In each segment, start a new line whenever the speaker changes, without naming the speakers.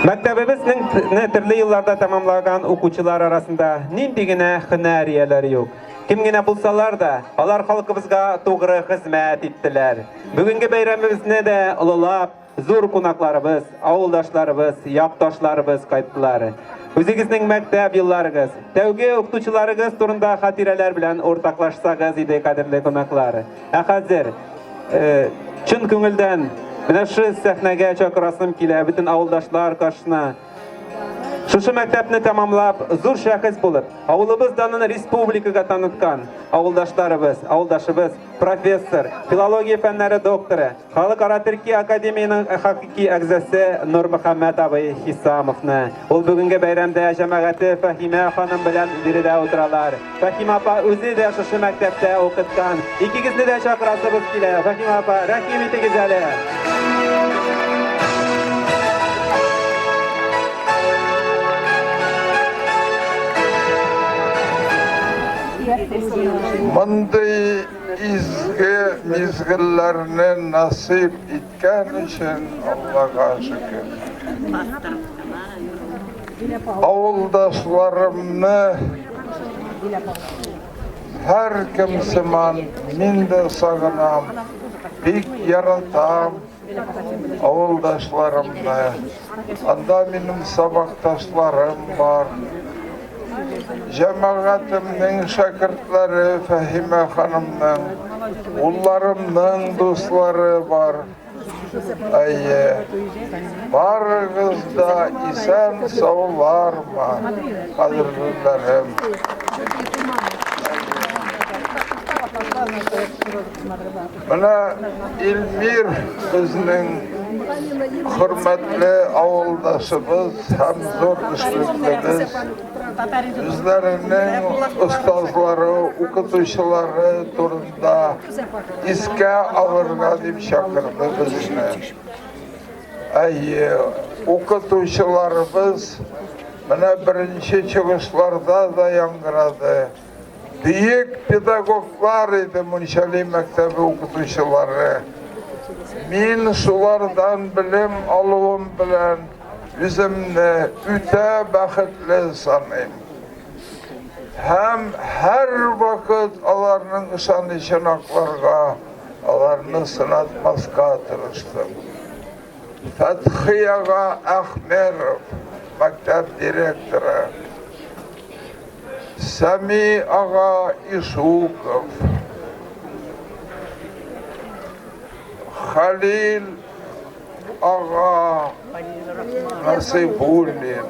Мәктәбебезнең төрле елларда тәмамлаган укучылар арасында нинди генә һөнәр ияләре юк. Кем генә булсалар да, алар халкыбызга тугры хезмәт иттеләр. Бүгенге бәйрәмебезне дә олылап, зур кунакларыбыз, авылдашларыбыз, якташларыбыз кайттылар. Үзегезнең мәктәп елларыгыз, тәүге укытучыларыгыз турында хатирәләр белән уртаклашсагыз иде, кадерле кунаклар. Ә хәзер э, чын күңелдән менә шушы сәхнәгә чакырасым килә бөтен авылдашлар каршына. Шушы мәктәпне тәмамлап, зур шәхес булып, авылыбыз данын республикага таныткан авылдашларыбыз, авылдашыбыз, профессор, филология фәннәре докторы, Халыкара төрки академиянең хакыйки әгъзасы Нурмөхәммәт абый Хисамовны. Ул бүгенге бәйрәмдә җәмәгате Фәһимә ханым белән биредә утыралар. Фәһимә апа үзе дә шушы мәктәптә укыткан. Икегезне дә чакырасыбыз килә. Фәһимә апа, рәхим итегез әле.
Мондый Изге мизгелләрне насыйп иткән өчен Аллага шөкер. Авылдашларымны һәркем сыман мин дә сагынам, бик яратам. Авылдашларымны, анда минем сабакташларым бар. Җәмәгатемнең шәкертләре Фәһимә ханымның, улларымның дуслары бар. Әйе, барыгыз да исән-саулармы, кадерлеләрем? Менә Илмир безнең хөрмәтле авылдашыбыз һәм зур эшлеклебез. Үзләренең остазлары, укытучылары турында искә алырга дип чакырды безне. Әйе, укытучыларыбыз менә беренче чыгышларда да яңгырады. Бөек педагоглар иде Мунчали мәктәбе укытучылары. Мин шулардан белем алуым белән үземне үтә бәхетле саныйм. Һәм һәрвакыт аларның ышанычын акларга, аларны сынатмаска тырыштым. Фәтхи ага Әхмеров, мәктәп директоры. Сами ага Ишуков, Халил ага Насыйбуллин.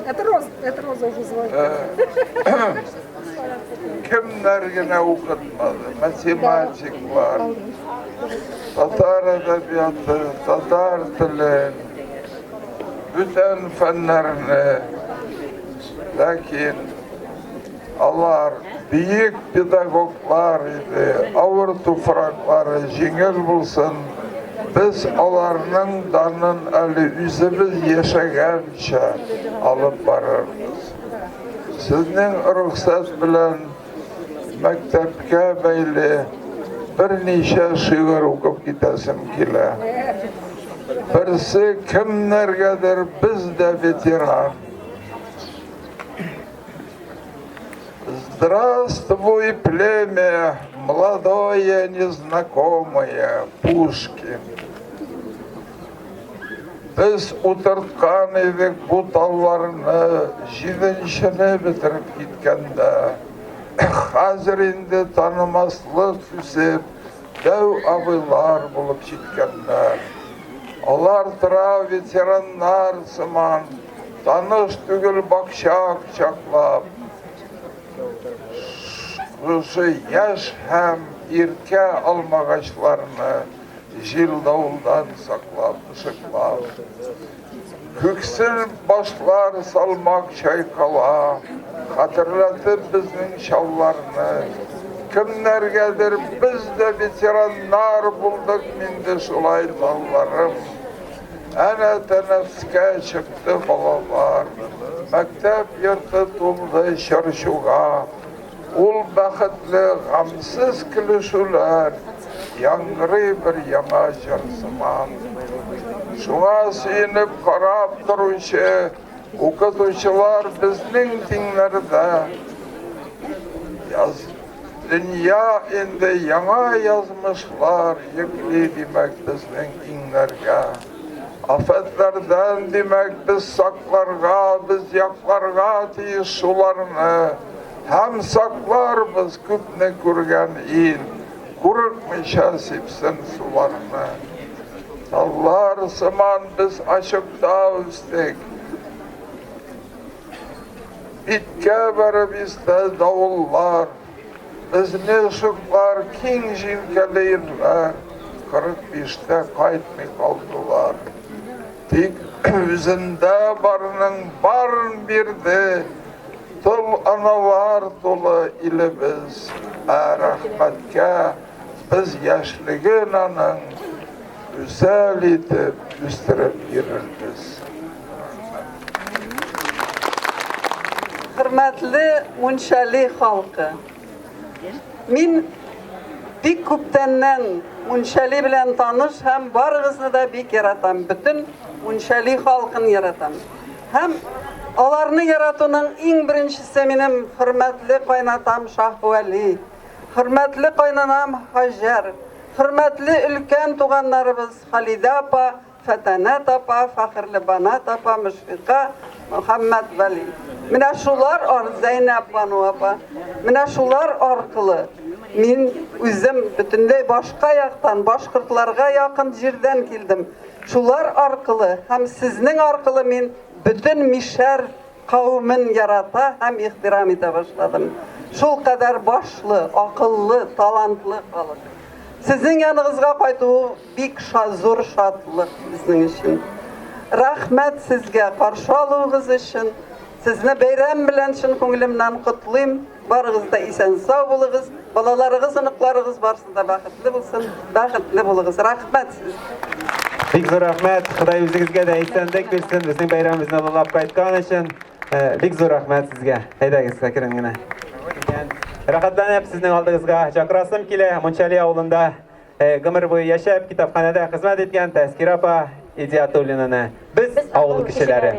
Это Роза, это Роза уже звонит.
Кемнәр генә укытмады, математиклар, татар әдәбияты, татар телен, Бүтән фәннәрне, ләкин алар бөек педагоглар иде, авыр туфраклары җиңел булсын, без аларның данын әле үзебез яшәгәнчә алып барырбыз. Сезнең рөхсәт белән мәктәпкә бәйле берничә шигырь укып китәсем килә. Берсе кемнәргәдер без дә ветеран. Здравствуй, племя, молодое, незнакомое, Пушкин. Без утырткан идек бу талларны җиденчене бетереп киткәндә. Хәзер инде танымаслык үсеп, дәү абыйлар булып җиткәннәр. Алар тора ветераннар сыман, таныш түгел бакча кочаклап. Шушы яшь һәм иркә алмагачларны Җил-давылдан саклап, ышыклап. Күксел башлар салмак чайкала, Хәтерләтеп безнең чалларны. Кемнәргәдер без дә ветераннар булдык инде шулай, балаларым. Әнә тәнәфескә чыкты балалар. Мәктәп йорты тулды чыр-чуга. Ул бәхетле, гамьсез көлешүләр яңгырый бер яңа җыр сыман. Шуңа сөенеп карап торучы укытучылар безнең тиңнәрдә. Яз, дөнья инде яңа язмышлар йөкли, димәк, безнең иңнәргә. Афәтләрдән, димәк, без сакларга, без якларга тиеш шуларны. Һәм сакларбыз күпне күргән ил, курыкмыйча сипсен суларны. Таллар сыман без ачыкта үстек. Биткә бәреп истә давыллар, безне шуклар киң җилкәле ирләр, 45-тә кайтмый калдылар. Тик үзендә барның барын бирде, тол аналар тулы илебез. Ә рәхмәткә без яшьлеген аның гүзәл итеп үстереп йөрербез.
Хөрмәтле Мунчали халкы! Мин бик күптәннән Мунчали белән таныш һәм барыгызны да бик яратам. Бөтен Мунчали халкын яратам. Һәм аларны яратуның иң беренчесе минем хөрмәтле кайнатам Шаһвәли, хөрмәтле кайнанам Һаҗәр, хөрмәтле өлкән туганнарыбыз Халидә апа, Фәтәнәт апа, Фәхерлебанат апа, Мөшфика, Мөхәммәтвәли. Менә шулар ар Зәйнәп Бану апа. Менә шулар аркылы мин үзем бөтенләй башка яктан, башкортларга якын җирдән килдем. Шулар аркылы һәм сезнең аркылы мин бөтен мишәр кавемен ярата һәм ихтирам итә башладым. Шул кадәр башлы, акыллы, талантлы халык. Сезнең яныгызга кайтуы бик зур шатлык безнең өчен. Рәхмәт сезгә каршы алуыгыз өчен. Сезне бәйрәм белән чын күңелемнән котлыйм. Барыгыз да исән-сау булыгыз. Балаларыгыз, оныкларыгыз барысы да бәхетле булсын. Бәхетле булыгыз. Рәхмәт сезгә.
Бик зур рәхмәт. Ходай үзегезгә дә исәнлек бирсен, безнең бәйрәмебезне олылап кайткан өчен. Бик зур рәхмәт сезгә. Әйдәгез, әкрен генә. Рәхәтләнеп сезнең алдыгызга чакырасым килә. Мунчали авылында гомер буе яшәп, китапханәдә хезмәт иткән Тәскирә апа Идиатуллинаны. Без авыл кешеләре.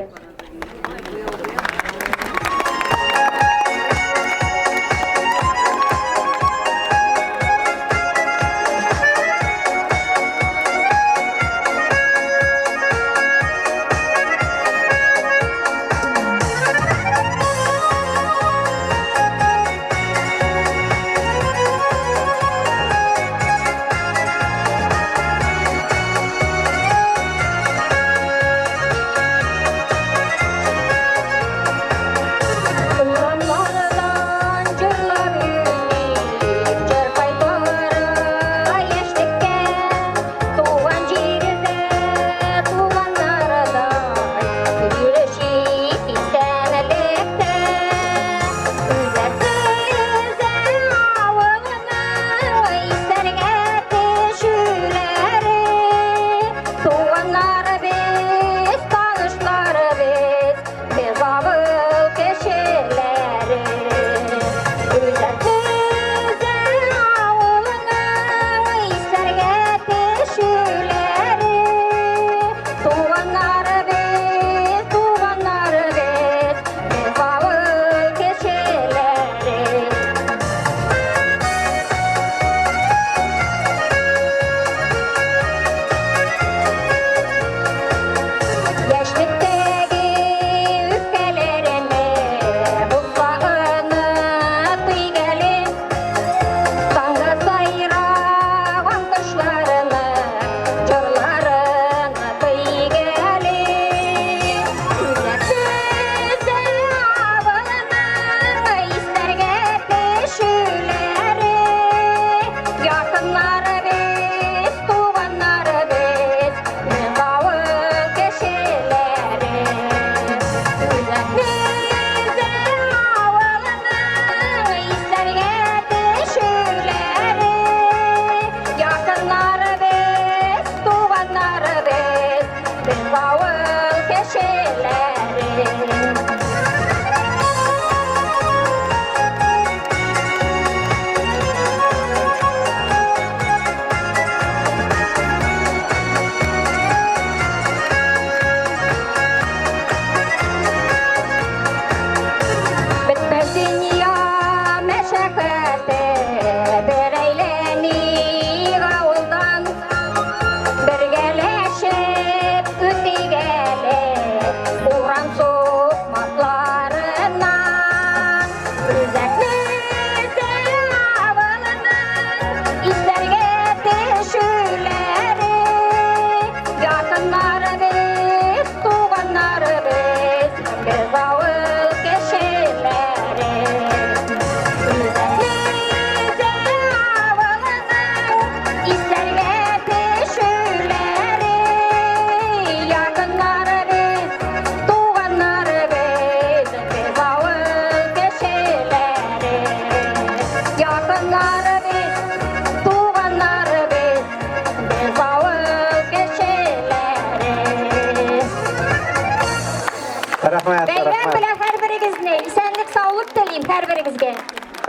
Рәхмәт,
Бәйрәм
рәхмәт.
белән һәрберегезне, исәнлек, саулык телим һәрберегезгә.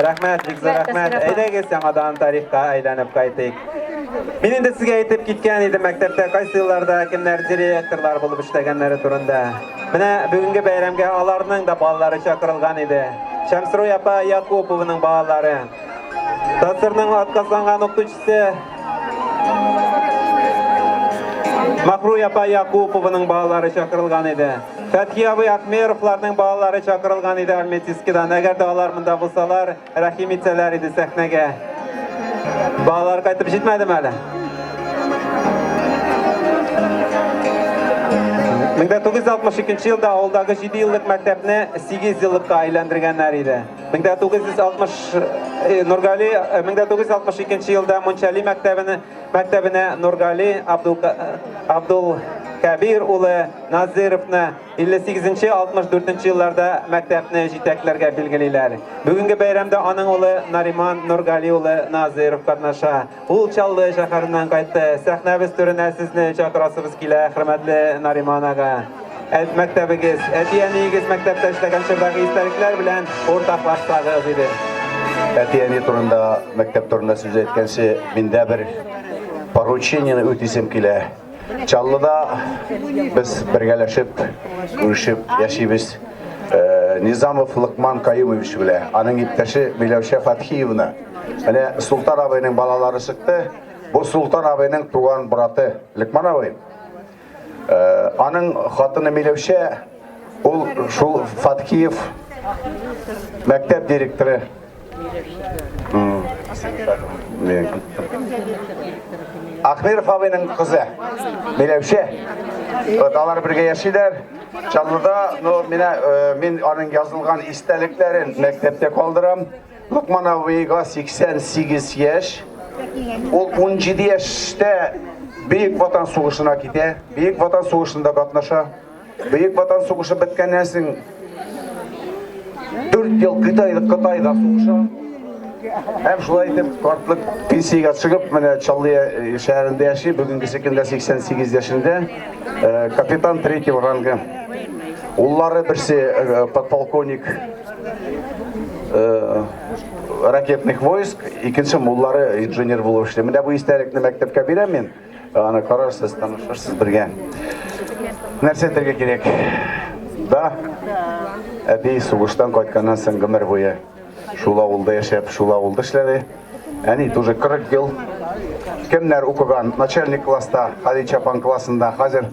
Рәхмәт, бик зур рәхмәт. Әйдәгез, яңадан тарихка әйләнеп кайтыйк. Мин инде сезгә әйтеп киткән идем мәктәптә кайсы елларда кемнәр директорлар булып эшләгәннәре турында. Менә бүгенге бәйрәмгә аларның да балалары чакырылган иде. Шәмсруй апа Якупованың балалары. ТАССРның атказанган укытучысы Махруй апа Якупованың балалары чакырылган иде. Фәтхи абый Ахмеровларның балалары чакырылган иде Альметьевскидан. Әгәр дә алар монда булсалар, рәхим итсәләр иде сәхнәгә. Балалар кайтып җитмәдеме әле? 1962 елда авылдагы 7 еллык мәктәпне 8 еллыкка әйләндергәннәр иде. 1960 Нургали 1962 елда Мунчали мәктәбенә мәктәбенә Нургали Абдул Абдул Кәбир улы Назировны 58-64 елларда мәктәпне җитәкләргә билгелиләр. Бүгенге бәйрәмдә аның улы Нариман Нургали улы Назиров катнаша. Ул Чаллы шәһәреннән кайтты. Сәхнәбез түренә сезне чакырасыбыз килә, хөрмәтле Нариман ага. Әт мәктәбегез, әти-әниегез мәктәптә эшләгән чордагы истәлекләр белән уртаклашсагыз иде.
Әти-әни турында, мәктәп турында сүз әйткәнче, миндә бер поручениене үтисем килә. Чаллыда без бергәләшеп, күрешеп яшибез. Э, Низамов Лыкман Каюмович белән, аның иптәше Миләүшә Фатхиевна. Менә Султан абыйның балалары чыкты. Бу Султан абыйның туган браты Лыкман абый. Э, аның хатыны Миләүшә, ул шул Фатхиев мәктәп директоры. Ахмеров абыйның кызы Миләүшә. Вот алар бергә яшиләр. Чаллыда, но менә э, мин аның язылган истәлекләрен мәктәптә калдырам. Локман абыйга 88 яшь. Ул 17 яшьтә Бөек Ватан сугышына китә. Бөек Ватан сугышында катнаша. Бөек Ватан сугышы беткәннән соң 4 ел Кытай, Кытайда сугыша. Һәм шулай итеп картлык пенсиягә чыгып, менә Чаллы э, шәһәрендә яши, бүгенгесе көндә 88 яшендә, э, капитан третьего ранга. Уллары берсе э, подполковник ракетных войск, икенче уллары инженер булып эшли. Менә бу истәлекне мәктәпкә бирәм мин. Аны карарсыз, танышырсыз бергә. Нәрсә әйтергә кирәк? Да. Әти сугыштан кайтканнан соң гомер буе шул авылда яшәп, шул авылда эшләде. Әни тоже 40 ел. Кемнәр укыган начальник класста, Хадича апаң классында, хәзер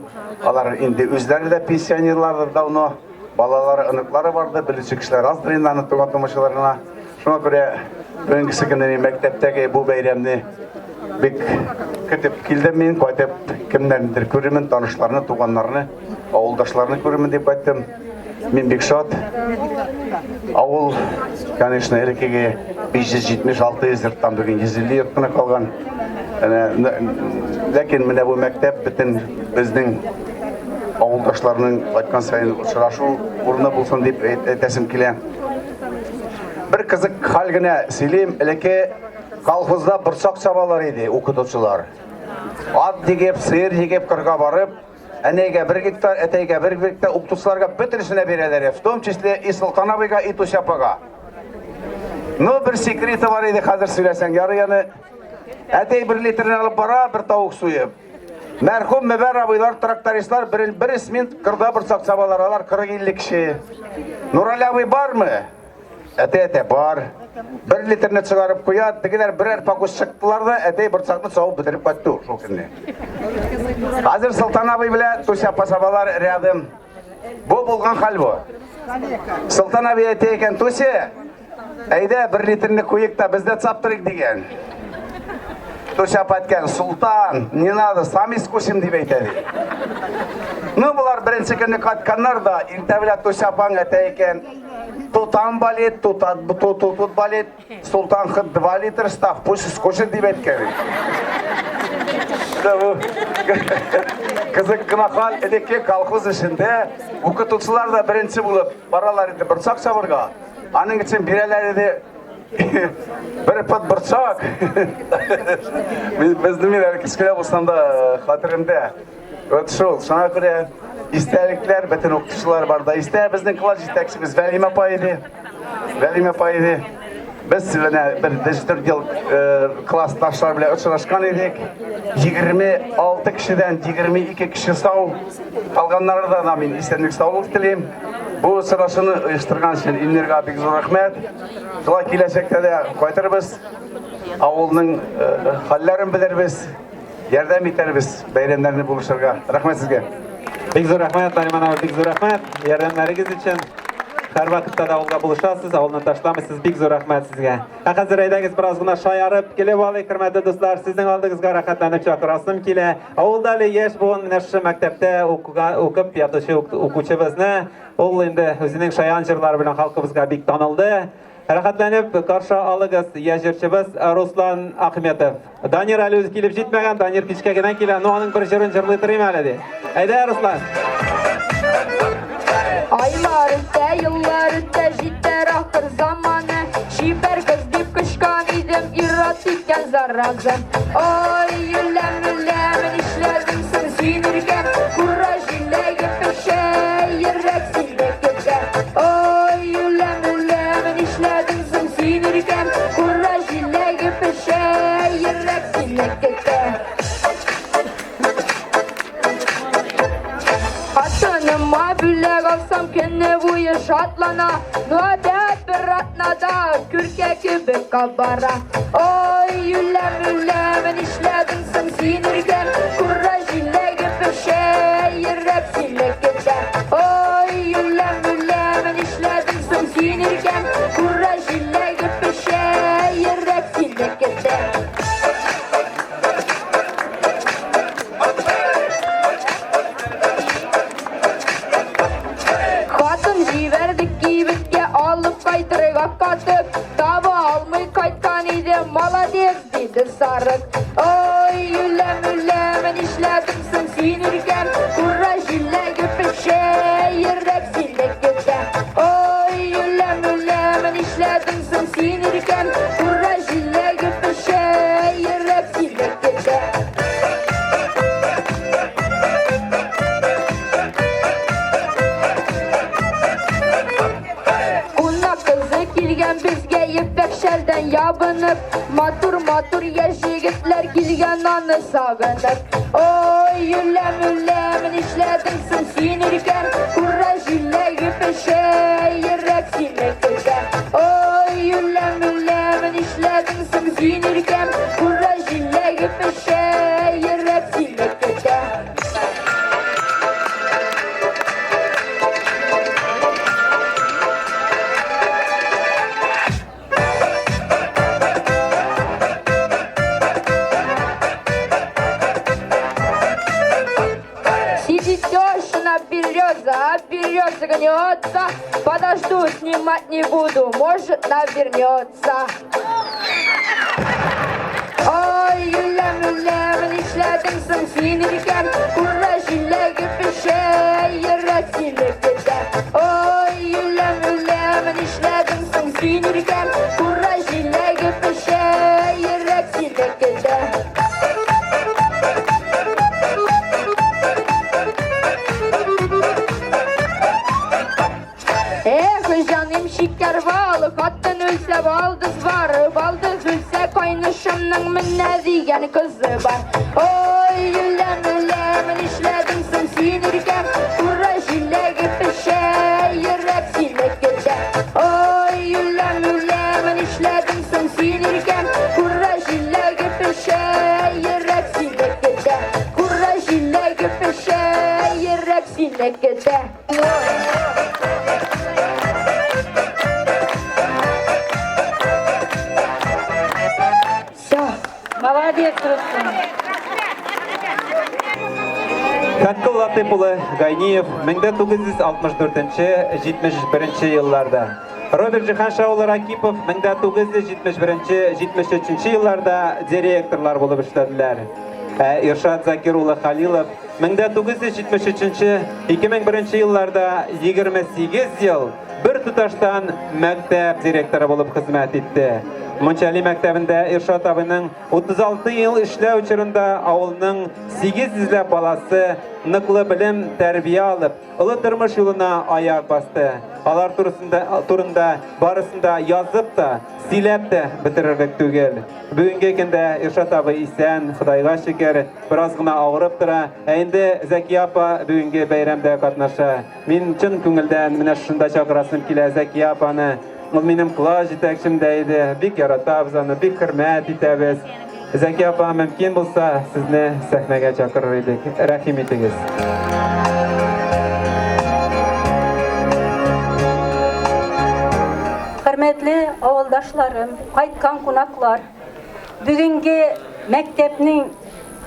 алар инде үзләре дә пенсионерлардыр давно. Балалары, оныклары барды, белүче кешеләр аздыр инде аны туган тумачалар гына. Шуңа күрә бүгенгесе көндә мин мәктәптәге бу бәйрәмне бик көтеп килдем мин, кайтып кемнәрнедер күрермен, танышларны, туганнарны, авылдашларны күрермен дип кайттым. Мин бик шат. Авыл, конечно, элеккеге 570-600 йорттан бүген 150 йорт кына калган. Ләкин менә бу мәктәп бөтен безнең авылдашларның кайткан саен очрашу урыны булсын дип әйтәсем килә. Бер кызык хәл генә сөйлим. Элекке колхозда борчак чабалар иде укытучылар. Ат җигеп, сыер җигеп кырга барып, әнәйгә бер гектар, әтәйгә бер гектар, укытучыларга бөтенесенә бирәләр, в том числе и Солтан абыйга, и Туся апага. Ну, бер секреты бар иде, хәзер сөйләсәң, ярый аны. Әтәй бер литрны алып бара, бер тавык суеп. Мәрхүм Мөбәр абыйлар, трактористлар бер, бер смен кырда борчак чабалар, алар 40-50 кеше. Нурали абый бармы? Әтәй, әтәй, бар. Бер литрны чыгарып куя, тегеләр берәр пакус чыктылар да, әтәй борчакны чабып бетереп кайтты шул көнне. Хәзер Солтан абый белән Туся апа чабалар рядом. Бу булган хәл бу. Солтан абый әйтә икән, Туся, әйдә, бер литрны куйык та без дә чаптырыйк дигән. Туся апа әйткән, Султан, не надо, сами скусим дип әйтә ди. Ну, болар беренче көнне кайтканнар да, иртә белән Туся апаң әйтә икән, тутам болит, тута, тут, тут, тут болит, Султан хоть 2 литра став, пусть скушает дип әйткән. Да бу кызык кына хәл, элекке колхоз эшендә укытучылар да беренче булып баралар иде борчак чабырга. Аның өчен бирәләр иде бер пот борчак. Безнең мин әле кечкенә булсам да хәтеремдә. Вот шул, шуңа күрә Истәлекләр, бөтен укытучылар бар да истә. Безнең класс җитәкчебез Вәлимә апа иде. Вәлимә апа иде. Без менә бер дүрт ел э, классташлар белән очрашкан идек. 26 кешедән 22 кеше сау. Калганнары да да мин исәнлек саулык телим. Бу очрашуны оештырган өчен Илмирга бик зур рәхмәт. Шулай киләчәктә дә кайтырбыз. Авылның э, хәлләрен белербез. Ярдәм итәрбез бәйрәмнәрне булышырга. Рәхмәт сезгә.
Бик зур рәхмәт, Нариман абый, бик зур рәхмәт. Ярдәмнәрегез өчен. Һәрвакытта да авылга булышасыз, авылны ташламыйсыз. Бик зур рәхмәт сезгә. Ә хәзер әйдәгез бераз гына шаярып килеп алыйк, хөрмәтле дуслар. Сезнең алдыгызга рәхәтләнеп чакырасым килә. Авылда әле яшь буын менә шушы мәктәптә укып ятучы укучыбызны, ул инде үзенең шаян җырлары белән халкыбызга бик танылды. Рәхәтләнеп каршы алыгыз яшь җырчыбыз Руслан Ахметов. Данир әле үзе килеп җитмәгән, Данир кичкә генә килә. Ну, аның бер җырын җырлый торыйм әле ди. Әйдә, Руслан.
Айлар үтә, еллар үтә, җитәр ахыр заманы. Чибәр кыз дип кычкан идем, ир-ат иткән зараза. Ой, үләм, үләм, нишләдең соң син, иркәм? Кура җиләге пешә, йөрәк синдә көтә. Ой, үләм, үләм, нишләдең соң син, иркәм? Кура җиләге пешә, йөрәк сине көтә. Хатыныма бүләк алсам, көне буе шатлана. Ну опять бер атнада күркә кебек кабара. Ой, үләм, үләм, нишләдең соң син, иркәм? Кура җиләге пешә, йөрәк сине көтә. Ой, үләм, үләм, нишләдең соң син, иркәм? Кура җиләге пешә, йөрәк сине көтә. Хатын җибәрдек кибеткә алып кайтырга катык. Таба алмый кайткан иде, молодец, диде сарык. Ой, үләм, үләм, нишләдең соң син, иркәм? Кура җиләге пешә, йөрәк сине көтә. Ой, үләм, үләм, нишләдең соң син, иркәм? Кура җиләге пешә, йөрәк сине көтә. Кунак кызы килгән безгә ефәк шәлдән ябынып, матур-матур яшь егетләр килгән аны сагынып. Ой, үләм, үләм, нишләдең соң син, иркәм? Кура җиләге пешә, йөрәк сине көтә. Ой, үләм, үләм, нишләдең соң син, иркәм? Кура җиләге пешә, йөрәк сине көтә. Сидит тещина береза, а береза гнется. Подожду, снимать не буду, может навернется. Ой, үләм, үләм, нишләдең соң син, иркәм? Кура җиләге пешә, йөрәк сине көтә. Ой, үләм, үләм, нишләдең соң син, иркәм? Кура җиләге пешә, йөрәк сине көтә. Эх, җаным шикәр бал, хатын үлсә балдыз бар, балдыз үлсә кайнышымның менә дигән кызы бар. Ой, үләм, үләм, нишләдең соң син, иркәм? Кура җиләге пешә, йөрәк сине көтә. Ой, үләм, үләм, нишләдең соң син, иркәм? Кура җиләге пешә, йөрәк сине көтә. Кура җиләге пешә, йөрәк сине көтә. Все.
Молодец, Руслан.
Фәткул Латыйп улы Гайниев 1964-71 елларда. Роберт Җиһанша улы Ракипов 1971-73 елларда директорлар булып эшләделәр. Ә Иршат Закир улы Халилов 1973-2001 елларда 28 ел бер тоташтан мәктәп директоры булып хезмәт итте. Мунчали мәктәбендә Иршат абыйның 36 ел эшләү чорында авылның 800 ләп баласы ныклы белем, тәрбия алып, олы тормыш юлына аяк басты. Алар турысында, турында барысын да язып та, сөйләп тә бетерерлек түгел. Бүгенге көндә Иршат абый исән, Ходайга шөкер, бераз гына авырып тора. Ә инде Зәкия апа бүгенге бәйрәмдә катнаша. Мин чын күңелдән менә шушында чакырасым килә Зәкия апаны. Ул минем класс җитәкчем дә иде. Бик яратабыз аны, бик хөрмәт итәбез. Зәкия апа, мөмкин булса, сезне сәхнәгә чакырыр идек. Рәхим итегез.
Хөрмәтле авылдашларым, кайткан кунаклар, бүгенге мәктәпнең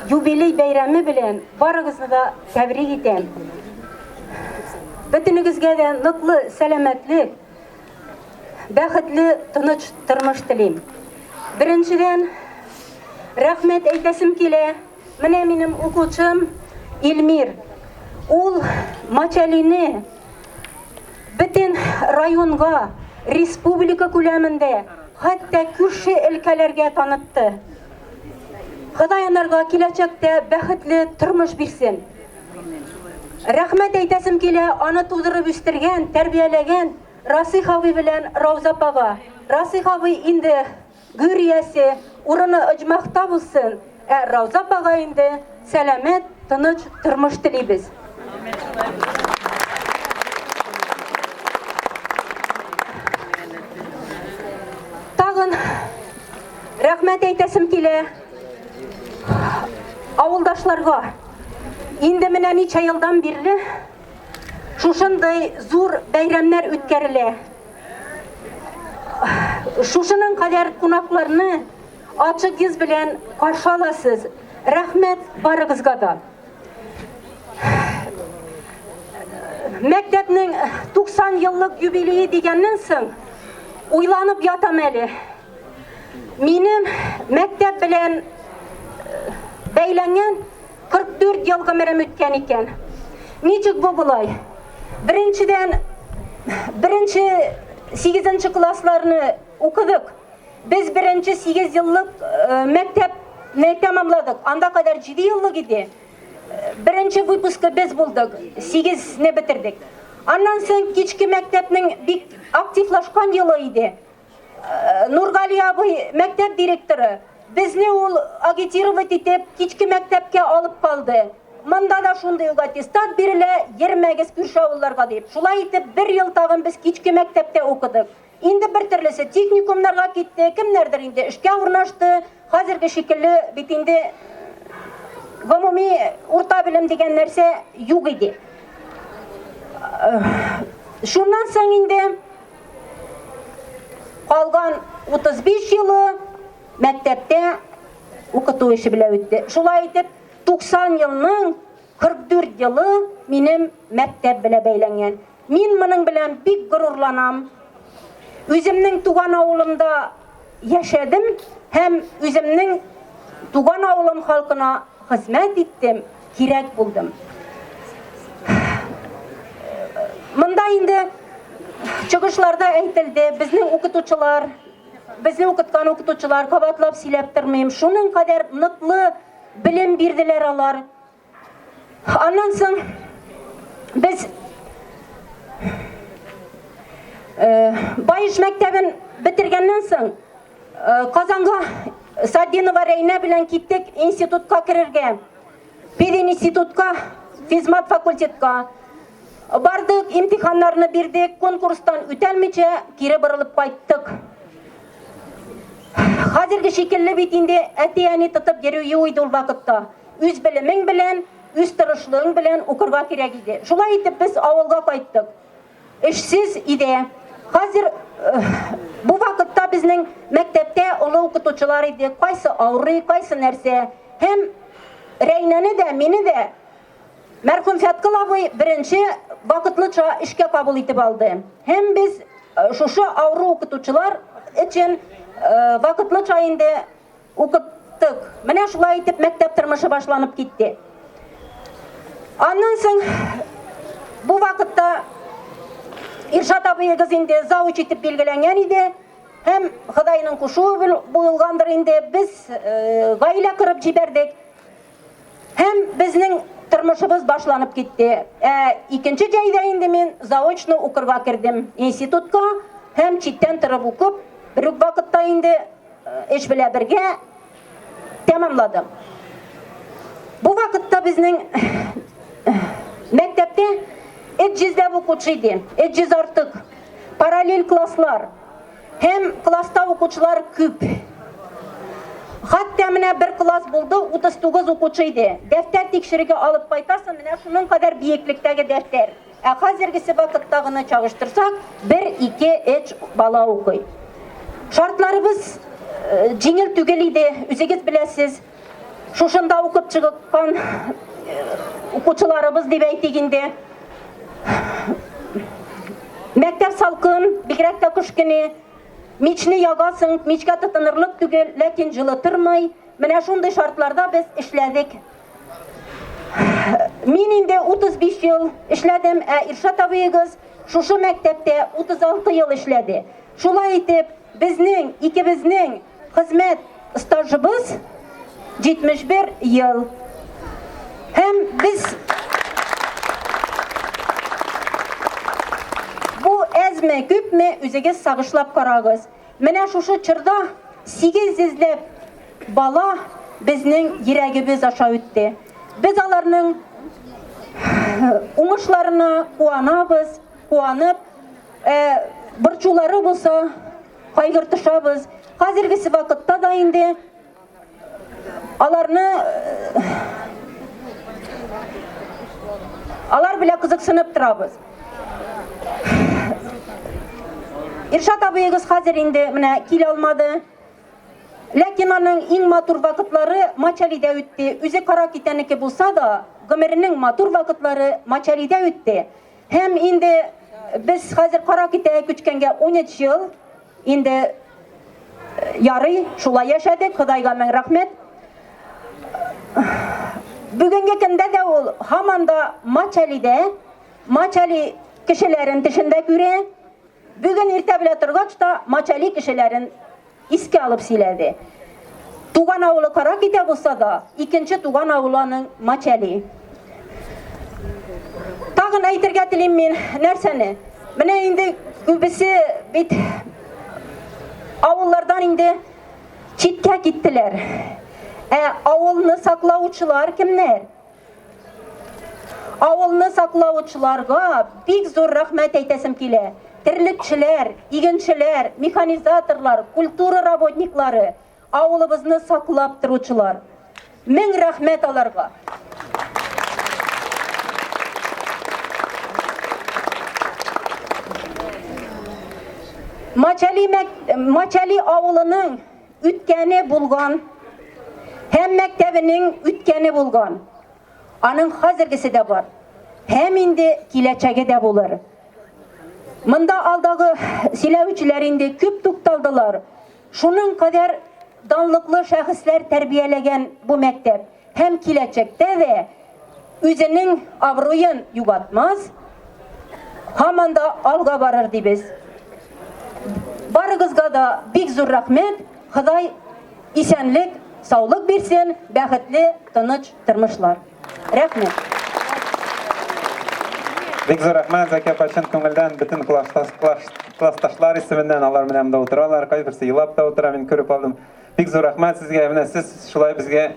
юбилей бәйрәме белән барыгызны да тәбрик итәм. Бөтенегезгә дә ныклы сәламәтлек, бәхетле, тыныч тормыш телим. Беренчедән, рәхмәт әйтәсем килә. Менә минем укучым Илмир. Ул Мачалине бөтен районга, республика күләмендә, хәтта күрше өлкәләргә танытты. Ходай анарга киләчәктә бәхетле тормыш бирсен. Рәхмәт әйтәсем килә аны тудырып үстергән, тәрбияләгән Расих абый белән Рауза апага. Расих абый инде гүр иясе, урыны оҗмахта булсын, ә Рауза апага инде сәламәт, тыныч тормыш телибез. Тагын рәхмәт әйтәсем килә авылдашларга. Инде менә ничә елдан бирле шушындый зур бәйрәмнәр үткәрелә. Шушының кадәр кунакларны ачык йөз белән каршы аласыз. Рәхмәт барыгызга да. Мәктәпнең 90 еллык юбилее дигәннән соң уйланып ятам әле. Минем мәктәп белән бәйләнгән 44 ел гомерем үткән икән. Ничек бу болай? Беренчедән, беренче сигезенче классларны укыдык. Без беренче сигез еллык мәктәпне тәмамладык. Анда кадәр 7 еллык иде. Беренче выпускы без булдык, сигезне бетердек. Аннан соң кичке мәктәпнең бик активлашкан елы иде. Нургали абый мәктәп директоры, безне ул агитировать итеп кичке мәктәпкә алып калды. Монда да шундый ук аттестат бирелә, йөрмәгез күрше авылларга дип. Шулай итеп, бер ел тагын без кичке мәктәптә укыдык. Инде бер төрлесе техникумнарга китте, кемнәрдер инде эшкә урнашты. Хәзерге шикелле бит инде гомуми урта белем дигән нәрсә юк иде. Шуннан соң инде Калган 35 елы мәктәптә укыту эше белән үтте. Шулай итеп, 90 елның 44 елы минем мәктәп белән бәйләнгән. Мин моның белән бик горурланам. Үземнең туган авылымда яшәдем һәм үземнең туган авылым халкына хезмәт иттем, кирәк булдым. Монда инде чыгышларда әйтелде, безнең укытучылар, безне укыткан укытучылар, кабатлап сөйләп тормыйм, шуның кадәр ныклы белем бирделәр алар. Аннан соң без Баеш мәктәбен бетергәннән соң Казанга Садинова Рәйнә белән киттек институтка керергә. Пединститутка, физмат факультетка. Бардык, имтиханнарны бирдек, конкурстан үтәлмичә кире борылып кайттык. Хәзерге шикелле бит инде әти-әни тотып йөрү юк иде ул вакытта. Үз белемең белән, үз тырышлыгың белән укырга кирәк иде. Шулай итеп без авылга кайттык. Эшсез иде. Хәзер бу вакытта безнең мәктәптә олы укытучылар иде. Кайсы авырый, кайсы нәрсә. Һәм Рәйнәне дә, мине дә мәрхүм Фәткыл абый беренче вакытлыча эшкә кабул итеп алды. Һәм без шушы авыру укытучылар өчен вакытлыча инде укыттык. Менә шулай итеп мәктәп тормышы башланып китте. Аннан соң бу вакытта Иршат абыегыз инде завуч итеп билгеләнгән иде. Һәм Ходайның кушуы булгандыр инде, без гаилә корып җибәрдек. Һәм безнең тормышыбыз башланып китте. Ә икенче җәйдә инде мин заочно укырга кердем институтка һәм читтән торып укып, бер үк вакытта инде эш белән бергә тәмамладым. Бу вакытта безнең мәктәптә 300 ләп укучы иде, 300 артык. Параллель класслар һәм класста укучылар күп. Хәтта менә бер класс булды, 39 укучы иде. Дәфтәр тикшерергә алып кайтасың, менә шуның кадәр биеклектәге дәфтәр. Ә хәзергесе вакытта гына чагыштырсак, бер, ике, өч бала укый. Шартларыбыз э, җиңел түгел иде, үзегез беләсез. Шушында укып чыккан э, укучыларыбыз дип әйтик инде. Мәктәп салкын, бигрәк тә кыш көне. Мичне ягасың, мичкә тотынырлык түгел, ләкин җылытырмый. Менә шундый шартларда без эшләдек. Мин инде 35 ел эшләдем, ә Иршат абыегыз шушы мәктәптә 36 ел эшләде. Шулай итеп, безнең икебезнең хезмәт стажыбыз 71 ел. Һәм без бу әзме, күпме үзегез сагышлап карагыз. Менә шушы чорда 800 ләп бала безнең йөрәгебез аша үтте. Без аларның уңышларына куанабыз, куанып, ә, борчулары булса, кайгыртышабыз. Хәзергесе вакытта да инде аларны алар белән кызыксынып торабыз. Иршат абыегыз хәзер инде менә килә алмады. Ләкин аның иң матур вакытлары Мачалидә үтте. Үзе кара китәнеке булса да, гомеренең матур вакытлары Мачалидә үтте. Һәм инде без хәзер кара китәгә күчкәнгә 13 ел инде э, ярый, шулай яшәдек, Ходайга мең рәхмәт. Бүгенге көндә дә ул һаман да Мачалидә, Мачали кешеләрен төшендә күрә. Бүген иртә белә торгач та Мачали кешеләрен искә алып сөйләде. Туган авылы Каракитә булса да, икенче туган авылы аның Мачали. Тагын әйтергә телим мин нәрсәне? Менә инде күбесе бит авыллардан инде читкә киттеләр. Ә авылны саклаучылар кемнәр? Авылны саклаучыларга бик зур рәхмәт әйтәсем килә. Терлекчеләр, игенчеләр, механизаторлар, культура работниклары, авылыбызны саклап торучылар. Мең рәхмәт аларга. Мачали, Мачали авылының үткәне булган һәм мәктәбенең үткәне булган. Аның хәзергесе дә бар. Һәм инде киләчәге дә булыр. Монда алдагы сөйләүчеләр инде күп тукталдылар. Шуның кадәр данлыклы шәхесләр тәрбияләгән бу мәктәп һәм киләчәктә дә үзенең абруен югалтмас, һаман да алга барыр дибез. Барыгызга да бик зур рәхмәт. Ходай исәнлек, саулык бирсен, бәхетле, тыныч тормышлар. Рәхмәт.
Бик зур рәхмәт, Зәки апа, чын күңелдән бөтен классташлар исеменнән алар менә монда утыралар, кайберсе елап та утыра, мин күреп алдым. Бик зур рәхмәт сезгә. Менә сез шулай безгә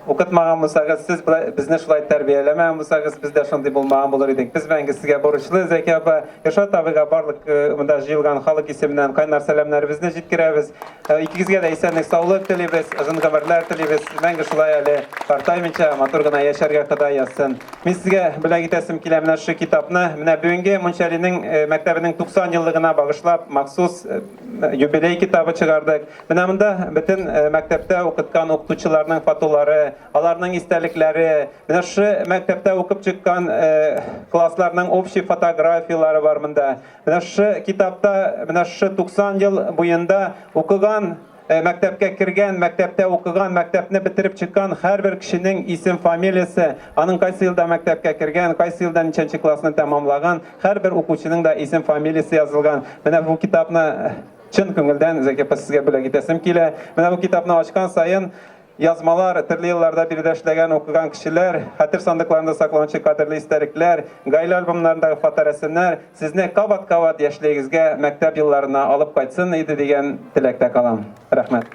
укытмаган булсагыз, сез безне шулай тәрбияләмәгән булсагыз, без дә шундый булмаган булыр идек. Без мәңге сезгә бурычлы, Зәки апа. Иршат абыйга барлык э, монда җыелган халык исеменнән кайнар сәламнәребезне җиткерәбез. Э, икегезгә дә исәнлек, саулык телибез, озын гомерләр телибез. Мәңге шулай әле картаймыйча матур гына яшәргә Ходай язсын. Мин сезгә бүләк итәсем килә менә шушы китапны. Менә бүгенге Мунчалинең э, мәктәбенең 90 еллыгына багышлап махсус юбилей китабы чыгардык. Менә монда бөтен э, мәктәптә укыткан укытучыларның фотолары, аларның истәлекләре, менә шушы мәктәптә укып чыккан э, классларның общий фотографияләре бар монда. Менә шушы китапта менә шушы 90 ел буенда укыган э, мәктәпкә кергән, мәктәптә укыган, мәктәпне бетереп чыккан һәрбер кешенең исем, фамилиясе, аның кайсы елда мәктәпкә кергән, кайсы елда ничәнче классны тәмамлаган, һәрбер укучының да исем, фамилиясе язылган. Менә бу китапны. Чын күңелдән, Зәки апа, сезгә бүләк итәсем килә. Менә бу китапны ачкан саен язмалар, төрле елларда биредә эшләгән, укыган кешеләр, хәтер сандыкларында сакланучы кадерле истәлекләр, гаилә альбомнарындагы фоторәсемнәр сезне кабат-кабат яшьлегегезгә, мәктәп елларына алып кайтсын иде дигән теләктә калам. Рәхмәт.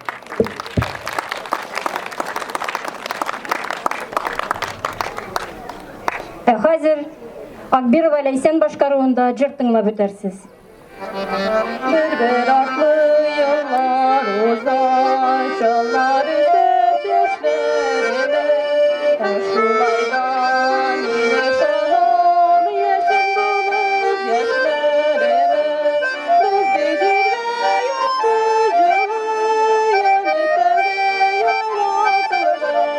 Ә хәзер Акбирова Ләйсән башкаруында җыр тыңлап үтәрсез.
Бер-бер артлы еллар уза, чаллар үсә чәчләремә. Ә шулай да мин ышанам, яшен булып яшьләремә. Безне җиргә якты җылы, янә сәнгә яратылган.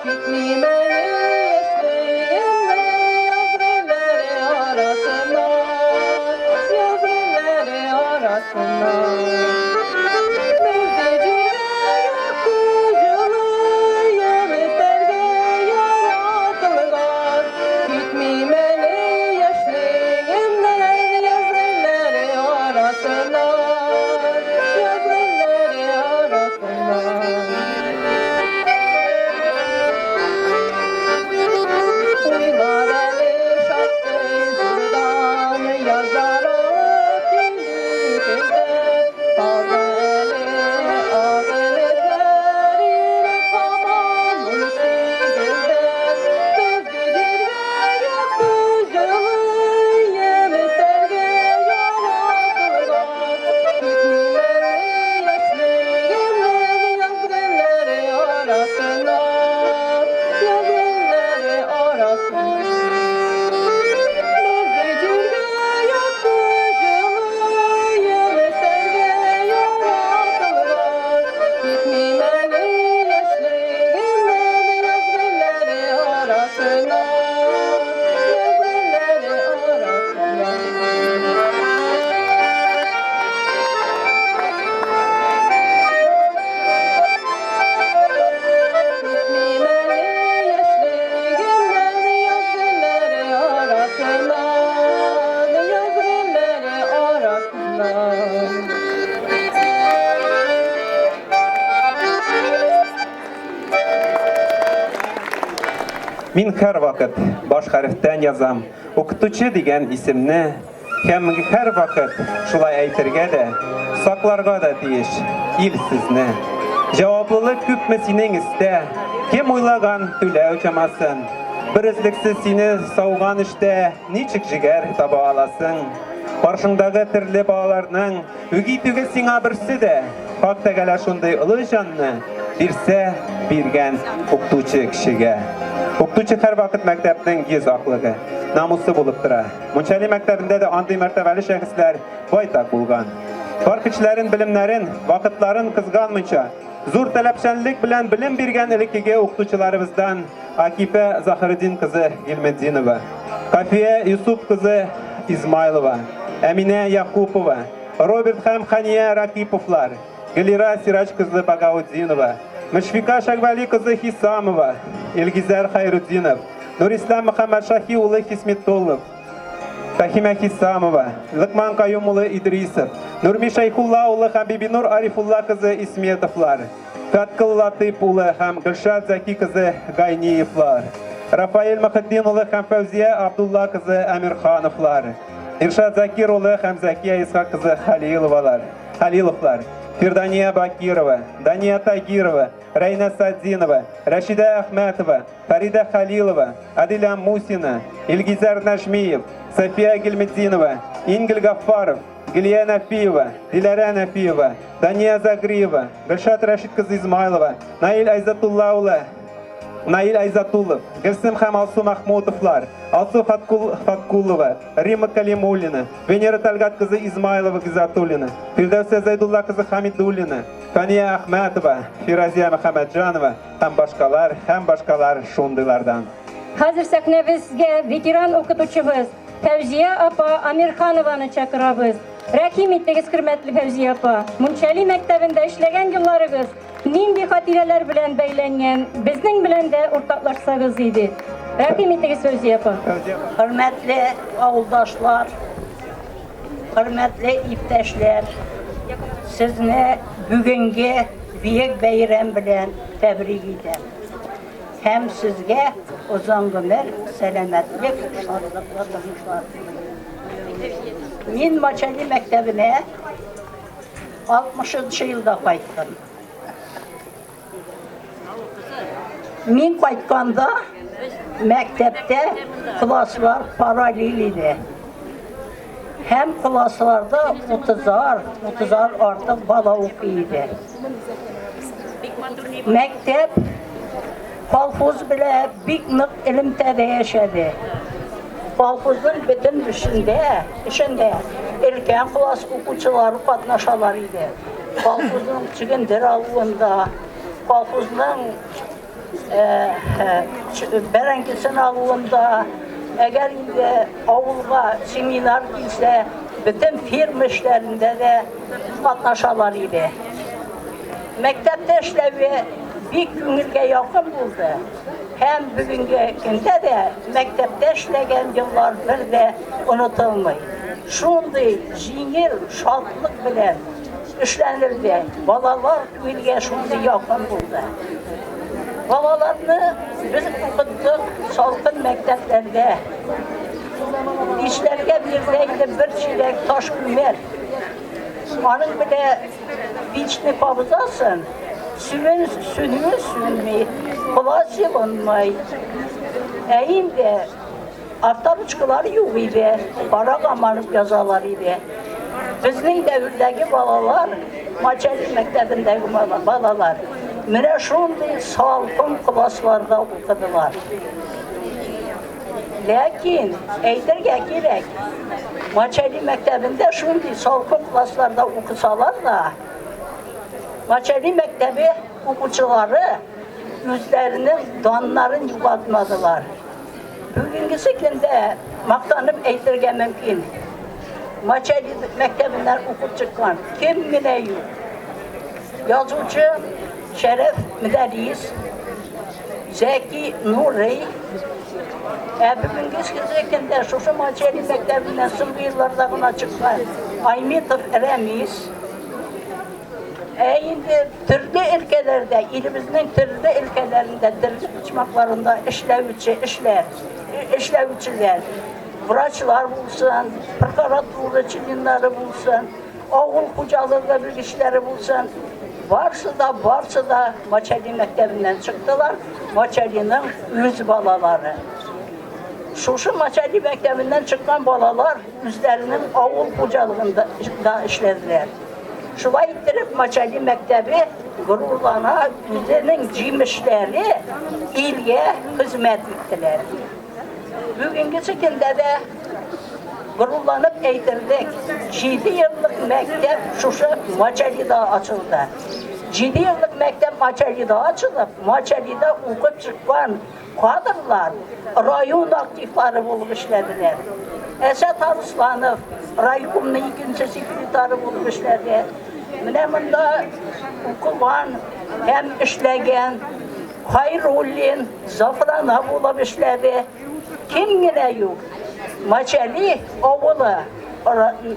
Китмим әле яшьлегемнең яз гөлләре арасыннан, яз гөлләре арасыннан. Безне җиргә якты җылы, янә сәнгә яратылган. Китмим әле яшьлегемнең яз гөлләре арасыннан, яз гөлләре арасыннан. Уйлар әле шактый зурдан, язлар алып килде көздә. Калды әле ак өметләр, йөрәк һаман 18-дә. Безне җиргә якты җылы, ямь өстәлгә яратылган. Китмим әле яшьлегемнең яз гөлләре арасыннан, яз гөлләре арасыннан. Безне җиргә якты җылы, ямь өстәлгә яратылган. Китмим әле яшьлегемнең яз гөлләре арасыннан, яз гөлләре арасыннан. Китмим әле яшьлегемнең яз гөлләре арасыннан, яз гөлләре арасыннан.
Мин һәрвакыт баш хәрефтән язам укытучы дигән исемне һәм һәрвакыт шулай әйтергә дә, сакларга да тиеш ил сезне. Җаваплылык күпме синең өстә, кем уйлаган түләү чамасын? Бер өзлексез сине сауган эштә ничек җегәр таба аласың? Каршыңдагы төрле балаларның үги түгел сиңа берсе дә. Хак Тәгалә шундый олы җанны бирсә, биргән укытучы кешегә. Укытучы һәрвакыт мәктәпнең йөз аклыгы, намусы булып тора. Мунчали мәктәбендә дә андый мәртәбәле шәхесләр байтак булган. Бар көчләрен, белемнәрен, вакытларын кызганмыйча, зур таләпчәнлек белән белем биргән элеккеге укытучыларыбыздан Акифә Заһретдин кызы Гилметдинова, Кафия Юсуп кызы Измайлова, Әминә Якупова, Роберт һәм Хания Ракиповлар, Гөлира Сирач кызы Багаутдинова, Мөшфика Шагвали кызы Хисамова, Илгизәр Хайрутдинов, Нурислам Мөхәммәтшахи улы Хисметуллов, Фәһимә Хисамова, Лыкман Каюм улы Идрисов, Нурми Шәйхулла улы һәм Бибинур Арифулла кызы Исметовлар, Фәткыл Латыйп улы һәм Гөлшат Зәки кызы Гайниевлар, Рафаэль Мөхетдин улы һәм Фәүзия Абдулла кызы Әмирхановлар, Иршат Закир улы һәм Зәкия Исхак кызы Халиловалар, Халиловлар, Фирдания Бакирова, Дания Тагирова, Рәйнә Садинова, Рәшидә Әхмәтова, Фәридә Халилова, Адиля Мусина, Илгизәр Нәжмиев, София Гильметдинова, Ингель Гаффаров, Гөлия Нәфиева, Диләрә Нәфиева, Дания Загриева, Гөлшат Рәшит кызы Измайлова, Наил Айзатулла улы, Наил Айзатуллов, Гөлсем һәм Алсу Махмутовлар, Алсу Фаткул, Фаткулова, Рима Калимуллина, Венера Тальгат кызы Измайлова Гизатуллина, Фирдәүсә Зайдулла кызы Хамидуллина, Фания Әхмәтова, Фиразия Мөхәммәтҗанова һәм башкалар, һәм башкалар шундыйлардан.
Хәзер сәхнәбезгә ветеран укытучыбыз Фәүзия апа Амирханованы чакырабыз. Рәхим итегез, хөрмәтле Фәүзия апа. Мунчали мәктәбендә эшләгән елларыгыз нинди хатирәләр белән бәйләнгән, безнең белән дә уртаклашсагыз иде. Рәхим итегез, Фәүзия апа.
Хөрмәтле авылдашлар, хөрмәтле иптәшләр. Сезне бүгенге бөек бәйрәм белән тәбрик итәм. Һәм сезгә озын гомер, сәламәтлек, шатлыклы тормышлар телим. Мин Мачали мәктәбенә 60 нчы елда кайттым. Мин кайтканда мәктәптә класслар параллель иде. Һәм классларда 30-ар, 30-ар артык бала укый иде. Мәктәп колхоз белән бик нык элемтәдә яшәде. Колхозның бөтен эшендә, эшендә өлкән класс укучылары катнашалар иде. Колхозның чөгендер алуында, колхозның бәрәңгесен алуында, әгәр инде авылга семинар килсә, бөтен ферма эшләрендә дә катнашалар иде. Мәктәптә эшләве бик күңелгә якын булды. Һәм бүгенге көндә дә мәктәптә эшләгән еллар бер дә онытылмый. Шундый җиңел, шатлык белән эшләнелде. Балалар күңелгә шундый якын булды. Балаларны без укыттык салкын мәктәпләрдә. Кичләргә бирелә иде бер чиләк таш күмер. Аның белән пичне кабызасың, сүнүен сүнүе сүнми, кола җылынмый. Ә инде авторучкалар юк иде, карага манып язалар иде. Безнең дәвердәге балалар, Мачали мәктәбендәге балалар, менә шундый салкын классларда укыдылар. Ләкин әйтергә кирәк, Мачали мәктәбендә шундый салкын классларда укысалар да, Мачали мәктәбе укучылары үзләренең даннарын югалтмадылар. Бүгенгесе көндә мактанып әйтергә мөмкин. Мачали мәктәбеннән укып чыккан кем генә юк. Язучы Шәрәф Мөдәррис, Зәки Нурый, ә бүгенге көндә шушы Мачали мәктәбеннән соңгы елларда гына чыккан Айметов Рәмис, ә инде төрле өлкәләрдә, илебезнең төрле өлкәләрендә, төрле почмакларында эшләүче эшләр, эшләүчеләр, врачлар булсын, прокуратура членнары булсын, авыл хуҗалыгы белгечләре булсын, барсы да, барсы да Мачали мәктәбеннән чыктылар, Мачалиның үз балалары. Шушы Мачали мәктәбеннән чыккан балалар үзләренең авыл хуҗалыгында да эшләделәр. Шулай иттереп, Мачали мәктәбе горурлана, үзенең җимешләре илгә хезмәт иттеләр. Бүгенгесе көндә дә горурланып әйтерлек, 7 еллык мәктәп шушы Мачалида ачылды. 7 еллык мәктәп Мачалида ачылып, Мачалида укып чыккан кадрлар район активлары булып эшләделәр. Әсәт Арсланов райкомның икенче секретаре булып эшләде. Менә монда укыган һәм эшләгән Хайруллин, Зафрана булып эшләде. Кем генә юк. Мачали авылы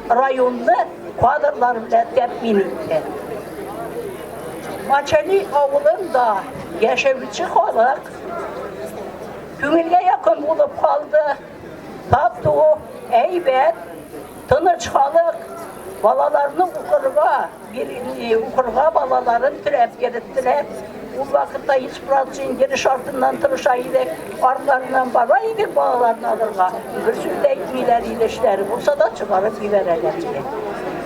районны кадрлар белән тәэмин итте. Мачали авылында яшәүче халык күңелгә якын булып калды. Тату, әйбәт, тыныч халык балаларны укырга Укырга балаларын терәп йөреттеләр. Ул вакытта 100% йөреш артыннан тырыша идек. Артларыннан бара идек балаларны алырга. Бер сүз дә әйтмиләр иде, эшләре булса да чыгарып җибәрәләр иде.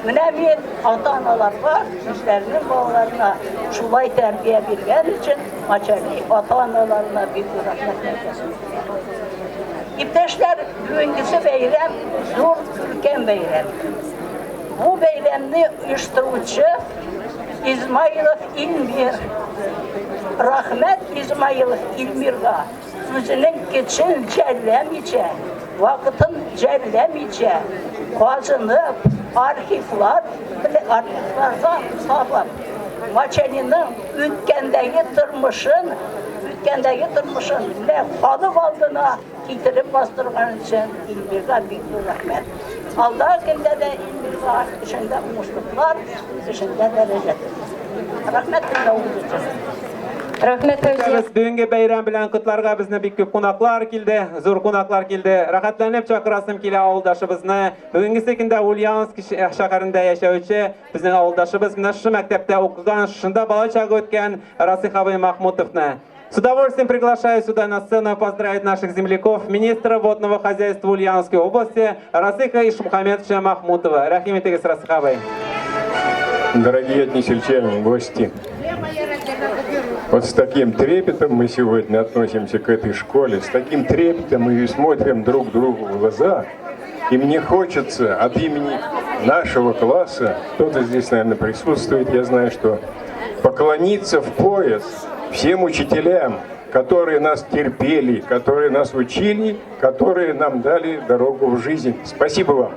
Менә мин ата-аналарга үзләренең балаларына шулай тәрбия биргән өчен Мачали ата-аналарына бик зур рәхмәт әйтәсем килә. Иптәшләр, бүгенгесе бәйрәм зур күркәм бәйрәм. Бу бәйрәмне оештыручы Измаилов Илмир. Рәхмәт Измаилов Илмирга үзенең көчен жәлләмичә, вакытын жәлләмичә, казынып, архивлар архивлардан табып, Мачалиның үткәндәге тормышын, үткәндәге тормышын менә халык алдына китереп бастырган өчен Илмирга бик зур рәхмәт. Алдагы көндә дә Илмирга эшендә уңышлыклар, эшендә дәрәҗә телим. Рәхмәт тыңлавыгыз өчен.
Рәхмәт, Фәүзия.
Без бүгенге бәйрәм белән котларга безне бик күп кунаклар килде, зур кунаклар килде. Рәхәтләнеп чакырасым килә авылдашыбызны. Бүгенгесе көндә Ульяновск шәһәрендә яшәүче безнең авылдашыбыз, менә шушы мәктәптә укыган, шушында балачагы үткән Расих абый Махмутовны. С удовольствием приглашаю сюда на сцену поздравить наших земляков, министра водного хозяйства Ульяновской области Расиха Ишмухаметовича Махмутова. Рәхим итегез, Расих абый.
Дорогие односельчане, гости, вот с таким трепетом мы сегодня относимся к этой школе, с таким трепетом мы смотрим друг другу в глаза. И мне хочется от имени нашего класса, кто-то здесь, наверное, присутствует, я знаю, что поклониться в пояс всем учителям, которые нас терпели, которые нас учили, которые нам дали дорогу в жизнь. Спасибо вам.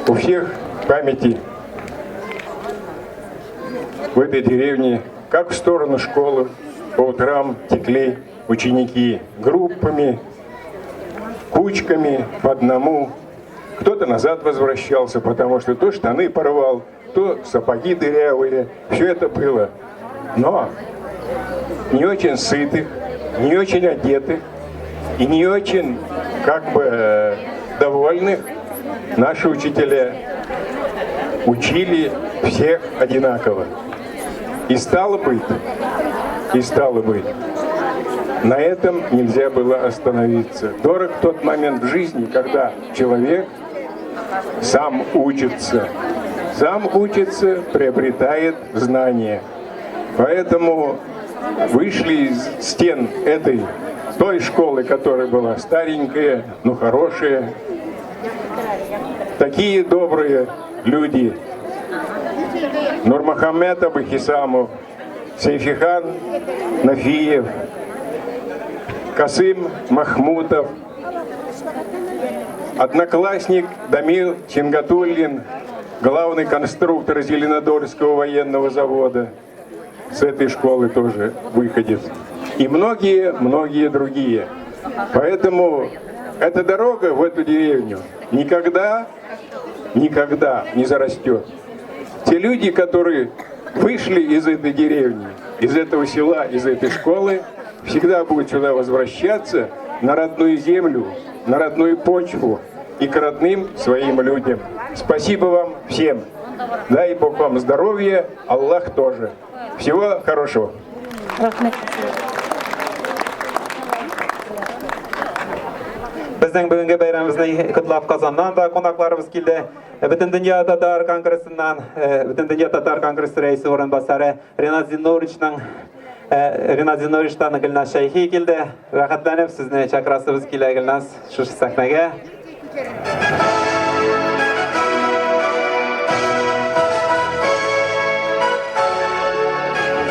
У всех в памяти в этой деревне, как в сторону школы, по утрам текли ученики группами, кучками, по одному. Кто-то назад возвращался, потому что то штаны порвал, то сапоги дырявые. Все это было. Но не очень сытых, не очень одетых и не очень как бы довольных наши учителя учили всех одинаково. И стало быть, на этом нельзя было остановиться. Дорог тот момент в жизни, когда человек сам учится. Сам учится, приобретает знания. Поэтому вышли из стен этой, той школы, которая была старенькая, но хорошая, такие добрые люди. Нурмахамед Абухисамов, Сейфихан Нафиев, Касым Махмутов, одноклассник Дамил Чингатуллин, главный конструктор Зеленодольского военного завода, с этой школы тоже выходец. И многие-многие другие. Поэтому эта дорога в эту деревню никогда, никогда не зарастет. Те люди, которые вышли из этой деревни, из этого села, из этой школы, всегда будут сюда возвращаться на родную землю, на родную почву и к родным своим людям. Спасибо вам всем. Дай Бог вам здоровья, Аллах тоже. Всего хорошего.
Рәхмәт.
Безнең бүгенге бәйрәмебезне котлап Казаннан да кунакларыбыз килде. Бөтендөнья татар конгрессыннан, Бөтендөнья татар конгрессы рәисе урынбасары Ринат Зиннуровичның Ринат Зиннуровичтан Гөлназ Шәйхи килде. Рәхәтләнеп сезне чакырасыбыз килә, Гөлназ, шушы сәхнәгә.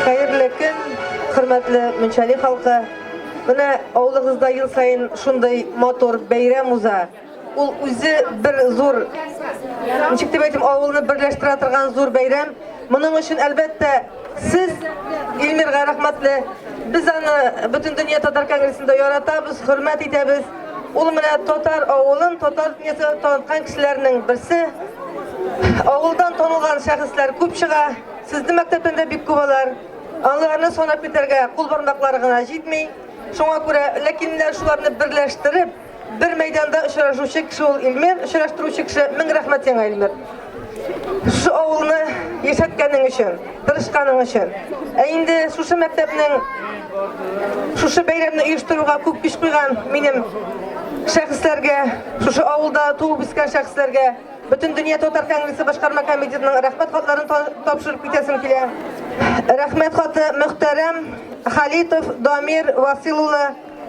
Хәерле көн, хөрмәтле Мунчәли халкы. Менә авылыгызда ел саен шундый матур бәйрәм уза. Ул үзе бер зур, ничек дип әйтим, авылны берләштерә торган зур бәйрәм. Моның өчен, әлбәттә, сез Илмирга рәхмәтле. Без аны Бөтендөнья татар конгрессында яратабыз, хөрмәт итәбез. Ул менә татар авылын, татар дөньясын таныткан кешеләрнең берсе. Авылдан танылган шәхесләр күп чыга. Сезнең мәктәптән дә бик күп алар. Аларны санап китәргә кул бармаклары гына җитми. Шуңа күрә, ләкин менә шуларны берләштереп, бер мәйданда очрашучы кеше ул Илмир, очраштыручы кеше. Мең рәхмәт сиңа, Илмир. Шушы авылны яшәткәнең өчен, тырышканың өчен. Ә инде шушы мәктәпнең шушы бәйрәмне оештыруга күп көч куйган минем шәхесләргә, шушы авылда туып үскән шәхесләргә Бөтендөнья татар конгрессы башкарма комитетының рәхмәт хатларын тапшырып китәсем килә. Рәхмәт хаты: мөхтәрәм Халитов Дамир Васил улы,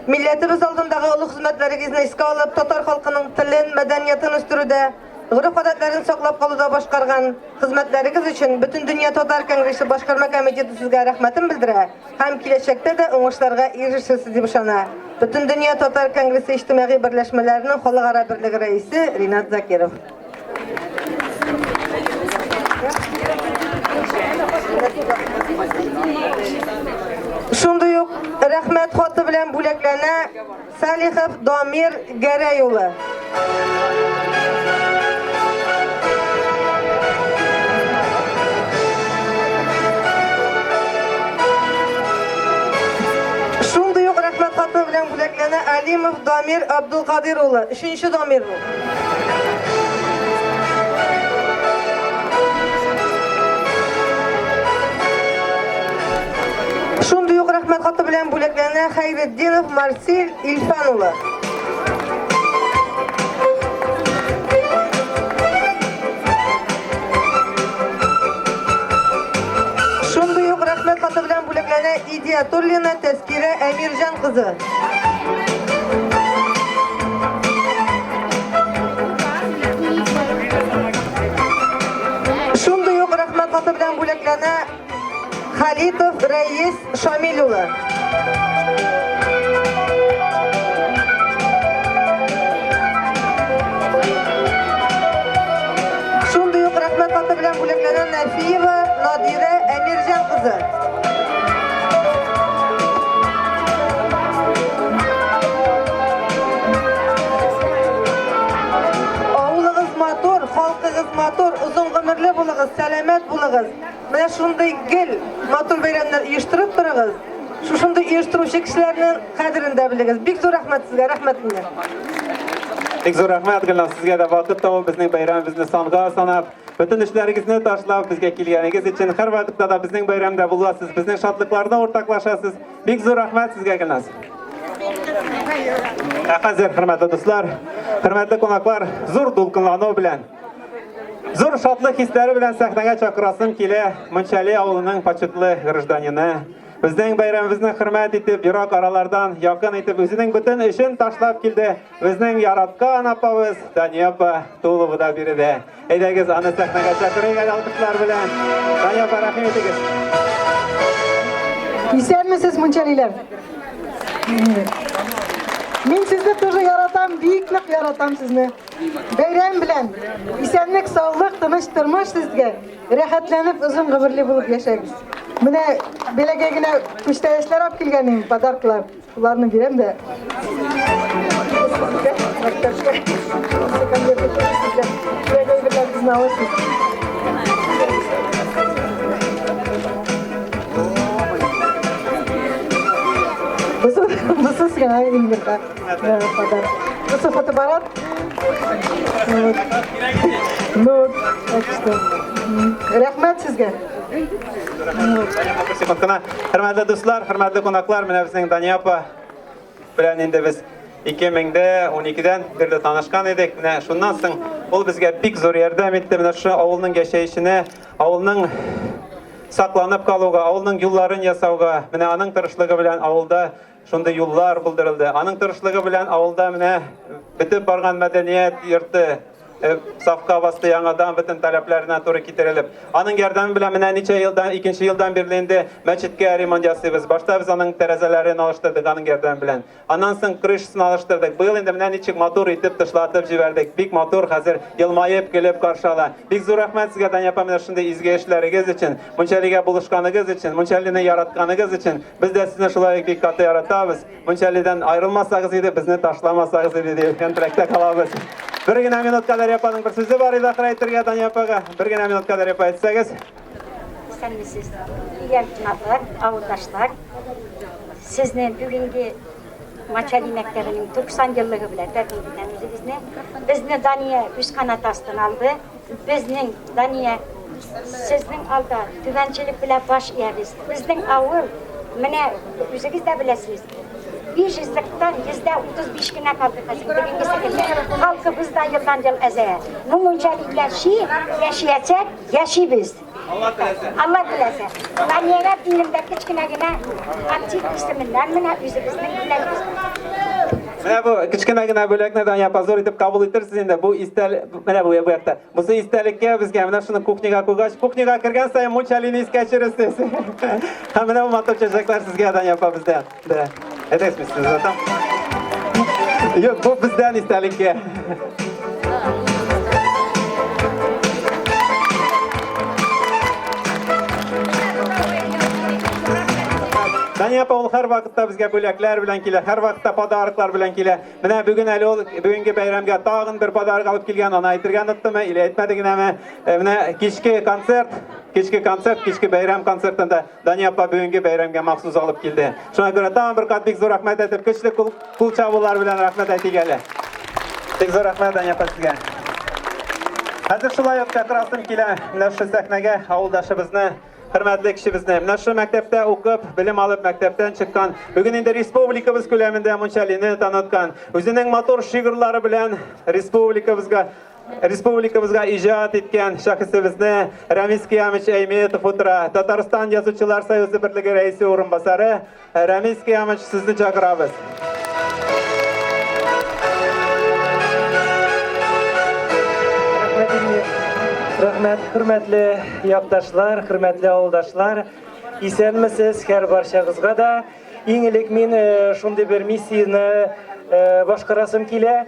милләтебез алдындагы олы хезмәтләрегезне искә алып, татар халкының телен, мәдәниятын үстерүдә, гореф-гадәтләрен саклап калуда башкарган хезмәтләрегез өчен Бөтендөнья татар конгрессы башкарма комитеты сезгә рәхмәтен белдерә һәм киләчәктә дә уңышларга ирешерсез дип ышана. Бөтендөнья татар конгрессы иҗтимагый берләшмәләренең халыкара берлеге рәисе Ринат Закиров. Шундый ук рәхмәт хаты белән бүләкләнә. Салихов Дамир Гәрәй улы. Шундый ук рәхмәт хаты белән бүләкләнә Алимов Дамир Абдулкадир улы. Өченче Дамир бу. Шундый ук рәхмәт хаты белән бүләкләнә Хәйретдинов Марсиль Илфан улы. Шундый ук рәхмәт хаты белән бүләкләнә Идиятуллина Тәскирә Әмирҗан кызы. Шундый ук рәхмәт хаты белән бүләкләнә Халитов Рәис Шамил улы. Шундый ук рәхмәт хаты белән бүләкләнә Нәфиева Надирә Әмирҗан кызы. Авылыгыз матур, халкыгыз матур, озын гомерле булыгыз, сәламәт булыгыз. Менә шундый гел матур бәйрәмнәр оештырып торыгыз. Шушындый оештыручы кешеләрнең кадерен дә белегез. Бик зур рәхмәт сезгә, рәхмәт инде.
Бик зур рәхмәт, Гөлназ, сезгә дә вакыт табып, безнең бәйрәмебезне санга санап, бөтен эшләрегезне ташлап, безгә килгәнегез өчен һәрвакытта да безнең бәйрәмдә буласыз, безнең шатлыкларны уртаклашасыз. Бик зур рәхмәт сезгә, Гөлназ. Ә хәзер, хөрмәтле дуслар, хөрмәтле кунаклар, зур дулкынлану белән, зур шатлык хисләре белән сәхнәгә чакырасым килә Мунчали авылының почетлы гражданины, безнең бәйрәмебезне хөрмәт итеп, ерак аралардан якын итеп, үзенең бөтен эшен ташлап килде безнең яраткан апабыз Дания апа Тулова да биредә. Әйдәгез, аны сәхнәгә чакырыйк әле алкышлар белән. Дания апа, рәхим итегез.
Исәнмесез, мунчалиләр. Мин сезне тоже яратам, бик нык яратам сезне. Бәйрәм белән. Исәнлек, саулык, тыныч тормыш сезгә. Рәхәтләнеп, озын гомерле булып яшәгез. Менә бәләкәй генә күчтәнәчләр алып килгән идем, подарклар. Шуларны бирәм дә. Бусы сиңа Эльмирга подарок. Бусы фотоаппарат. Вот. Ну, так что. Рәхмәт сезгә.
Бер секунд кына. Хөрмәтле дуслар, хөрмәтле кунаклар, менә безнең Дания апа белән инде без 2012-дән бирле танышкан идек. Менә шуннан соң ул безгә бик зур ярдәм итте. Менә шушы авылның яшәешенә, авылның сакланып калуга, авылның юлларын ясауга, менә аның тырышлыгы белән авылда шундый юллар булдырылды. Аның тырышлыгы белән авылда менә бетеп барган мәдәният йорты сафка басты яңадан бөтен таләпләренә туры китерелеп. Аның ярдәме белән менә ничә елдан, икенче елдан бирле инде мәчеткә ремонт ясыйбыз. Башта без аның тәрәзәләрен алыштырдык аның ярдәме белән. Аннан соң крышасын алыштырдык. Быел инде менә ничек матур итеп тышлатып җибәрдек. Бик матур хәзер елмаеп, көлеп каршы ала. Бик зур рәхмәт сезгә, Дания апа, менә шундый изге эшләрегез өчен, Мунчалигә булышканыгыз өчен, Мунчалины яратканыгыз өчен. Без дә сезне шулай ук бик каты яратабыз. Мунчалидан аерылмасагыз иде, безне ташламасагыз иде дигән теләктә калабыз. Бер генә минутка Дарья апаның бер сүзе бар иде ахыр әйтергә Дания апага. Бер генә минутка Дарья апа әйтсәгез.
Исәнмесез, килгән кунаклар, авылдашлар. Сезне бүгенге Мачали мәктәбенең 90 еллыгы белән тәбрик итәм үзегезне. Безне Дания үз канаты астына алды. Безнең Дания сезнең алда түбәнчелек белән баш иябез. Безнең авыл, менә үзегез дә беләсез, 500 лектан 35% кенә калды хәзер бүгенгесе көндә. Халкыбыз да елдан-ел әзәя. Бу Мунчали яши, яшиячәк, яшибез.
Алла теләсә.
Алла теләсә. Даниягә минем дә кечкенә генә актив исеменнән менә үзебезнең бүләгебез.
Менә бу кечкенә генә бүләкне Дания апа зур итеп кабул итерсез инде. Бу истәл менә бу бу якта. Бусы истәлеккә безгә менә шуны кухняга куйгач, кухняга кергән саен Мунчалины искә төшерерсез. Һәм менә бу матур чәчәкләр сезгә Дания апа бездән. Да. Әйтегез, мин сезне озатам. Юк, бу бездән истәлеккә. Дания Дания апа ул һәрвакытта безгә бүләкләр белән килә, һәрвакытта подароклар белән килә. Менә бүген әле ул бүгенге бәйрәмгә тагын бер подарок алып килгән, аны әйтергә оныттымы или әйтмәде генәме? Э, менә кичке концерт, кичке концерт, кичке бәйрәм концертында Дания апа бүгенге бәйрәмгә махсус алып килде. Шуңа күрә тагын бер кат бик зур рәхмәт әйтеп, көчле кул, кул чабулар белән рәхмәт әйтик әле. Бик зур рәхмәт, Дания апа, сезгә. Хәзер шулай ук чакырасым килә менә шушы сәхнәгә авылдашыбызны, хөрмәтле кешебезне. Менә шушы мәктәптә укып, белем алып, мәктәптән чыккан, бүген инде республикабыз күләмендә Мунчалины таныткан, үзенең матур шигырьләре белән республикабызга Республикабызга иҗат иткән шәхесебезне Рамис Киямович Әйметов утыра. Татарстан Язучылар Союзы берлеге рәисе урынбасары Рамис Киямович, сезне чакырабыз.
Рәхмәт, хөрмәтле якташлар, хөрмәтле авылдашлар. Исәнмесез һәр барчагызга да. Иң элек мин э, шундый бер миссияне э, башкарасым килә.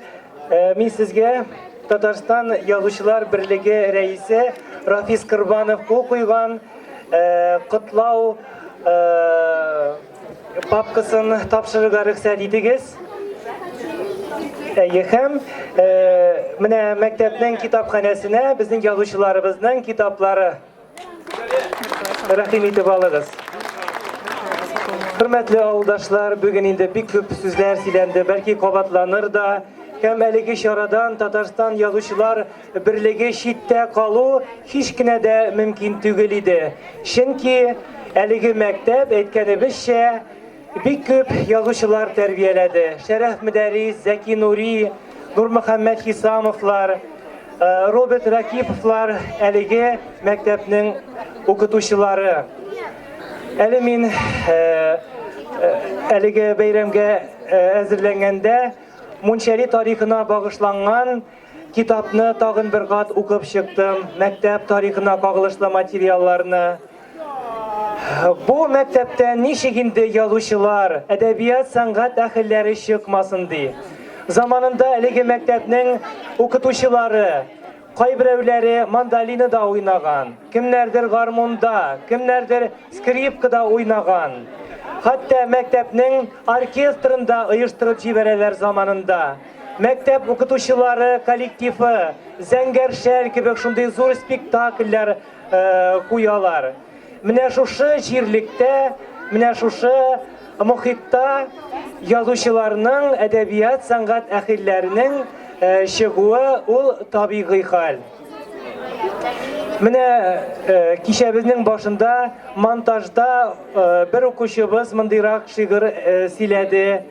Э, мин сезгә Татарстан Язучылар берлеге рәисе Рафис Кырбанов кул куйган э, котлау э, папкасын тапшырырга рөхсәт итегез. Әйе, һәм менә мәктәпнең китапханәсенә безнең язучыларыбызның китаплары. Рәхим итеп алыгыз. Хөрмәтле авылдашлар, бүген инде бик күп сүзләр сөйләнде, бәлки кабатланыр да. Һәм әлеге чарадан Татарстан язучылар берлеге читтә калу һич кенә дә мөмкин түгел иде. Чөнки әлеге мәктәп, әйткәнебезчә, бик күп язучылар тәрбияләде. Шәрәф Мөдәррис, Зәки Нури, Нурмөхәммәт Хисамовлар, э, Роберт Ракиповлар әлеге мәктәпнең укытучылары. Әле мин э, э, әлеге бәйрәмгә әзерләнгәндә Мунчәли тарихына багышланган китапны тагын бер кат укып чыктым, мәктәп тарихына кагылышлы материалларны. Бу мәктәптә ничек инде язучылар, әдәбият, сәнгать әһелләре чыкмасын ди. Заманында әлеге мәктәпнең укытучылары, кайберәүләре мандолинада уйнаган, кемнәрдер гармунда, кемнәрдер скрипкада уйнаган. Хәтта мәктәпнең оркестрын да оештырып җибәрәләр заманында. Мәктәп укытучылары коллективы Зәңгәр шәл кебек шундый зур спектакльләр куялар. Менә шушы җирлектә, менә шушы мохитта язучыларның, әдәбият, сәнгать әһелләренең чыгуы ул табигый хәл. Менә кичәбезнең башында монтажда бер укучыбыз мондыйрак шигырь сөйләде.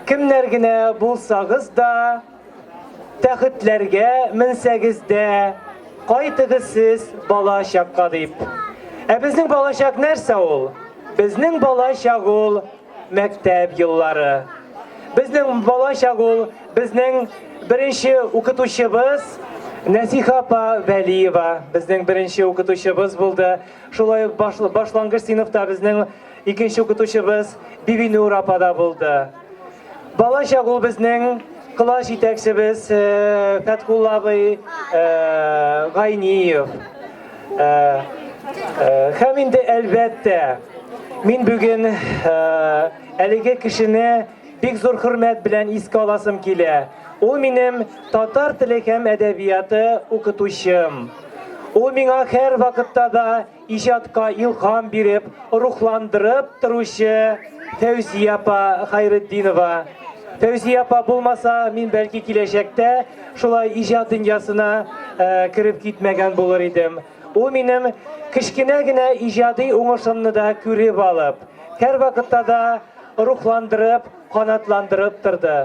Кемнәр генә булсагыз да, Тәхетләргә менсәгез дә, кайтыгыз сез бала чакка дип. Ә безнең балачак нәрсә ул? Безнең балачак ул мәктәп еллары. Безнең балачак ул безнең беренче укытучыбыз Нәсиха апа Вәлиева безнең беренче укытучыбыз булды. Шулай ук башлангыч сыйныфта безнең икенче укытучыбыз Бибинур апа да булды. Балачак ул безнең класс җитәкчебез э, Фәтхулла абый э, Гайниев. Э, һәм инде әлбәттә, мин бүген әлеге кешене бик зур хөрмәт белән искә аласым килә. Ул минем татар теле һәм әдәбияты укытучым. Ул миңа һәр вакытта да Иҗатка илһам биреп, рухландырып торучы Фәүзия апа Хәйретдинова. Фәүзия апа булмаса, мин бәлки киләчәктә шулай иҗат дөньясына э, кереп китмәгән булыр идем. Ул минем кечкенә генә иҗади уңышымны да күреп алып, һәрвакытта да рухландырып, канатландырып торды.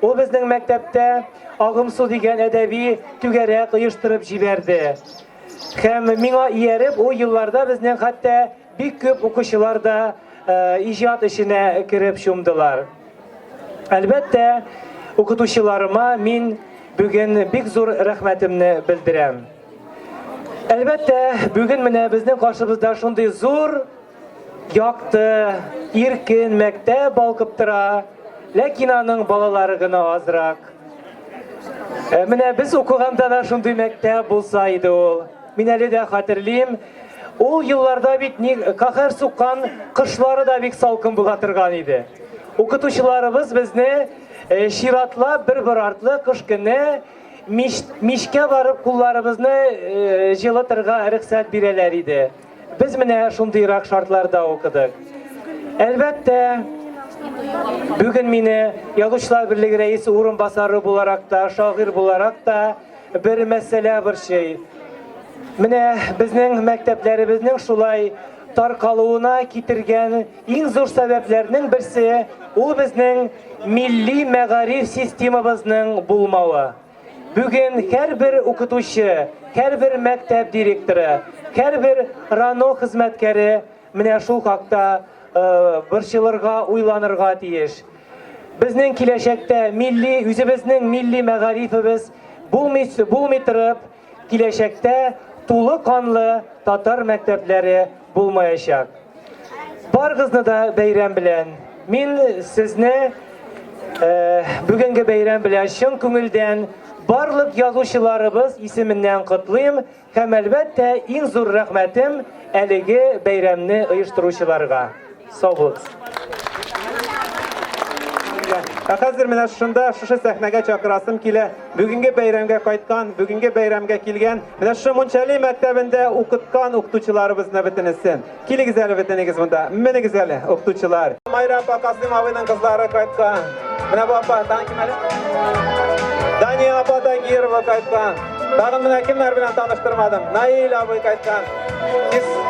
Ул безнең мәктәптә Агымсу дигән әдәби түгәрәк оештырып җибәрде. Һәм миңа ияреп, ул елларда безнең хәтта бик күп укучылар да э, иҗат эшенә кереп чумдылар. Әлбәттә, укытучыларыма мин бүген бик зур рәхмәтемне белдерәм. Әлбәттә, бүген менә безнең каршыбызда шундый зур, якты, иркен мәктәп балкып тора, ләкин аның балалары гына азрак. Э, менә без укыганда да шундый мәктәп булса иде ул. Мин әле дә хәтерлим. Ул елларда бит ни каһәр суккан кышлары да бик салкын була торган иде. Укытучыларыбыз безне э, чиратлап бер-бер артлы кыш көне мич, мичкә барып кулларыбызны э, җылытырга рөхсәт бирәләр иде. Без менә шундыйрак шартларда укыдык. Әлбәттә, бүген мине Язучылар берлеге рәисе урынбасары буларак та, шагыйрь буларак та бер мәсьәлә борчый. Менә безнең мәктәпләребезнең шулай таркалуына китергән иң зур сәбәпләрнең берсе ул безнең милли мәгариф системабызның булмавы. Бүген һәрбер укытучы, һәрбер мәктәп директоры, һәрбер РАНО хезмәткәре менә шул хакта э, борчылырга, уйланырга тиеш. Безнең киләчәктә милли, үзебезнең милли мәгарифебез булмый, булмый торып, киләчәктә тулы канлы татар мәктәпләре булмаячак. Барыгызны да бәйрәм белән. Мин сезне э, бүгенге бәйрәм белән чын күңелдән барлык язучыларыбыз исеменнән котлыйм һәм әлбәттә иң зур рәхмәтем әлеге бәйрәмне оештыручыларга. Сау булыгыз.
Ә хәзер менә шушында, шушы сәхнәгә чакырасым килә. Бүгенге бәйрәмгә кайткан, бүгенге бәйрәмгә килгән, менә шушы Мунчали мәктәбендә укыткан укытучыларыбызны бөтенесен. Килегез әле бөтенегез монда. Менегез әле, укытучылар. Майра апа Касыйм абыйның кызлары кайткан. Менә бу апа, тагын кем әле? Дания апа Тагирова кайткан. Тагын менә кемнәр белән таныштырмадым. Наил абый кайткан.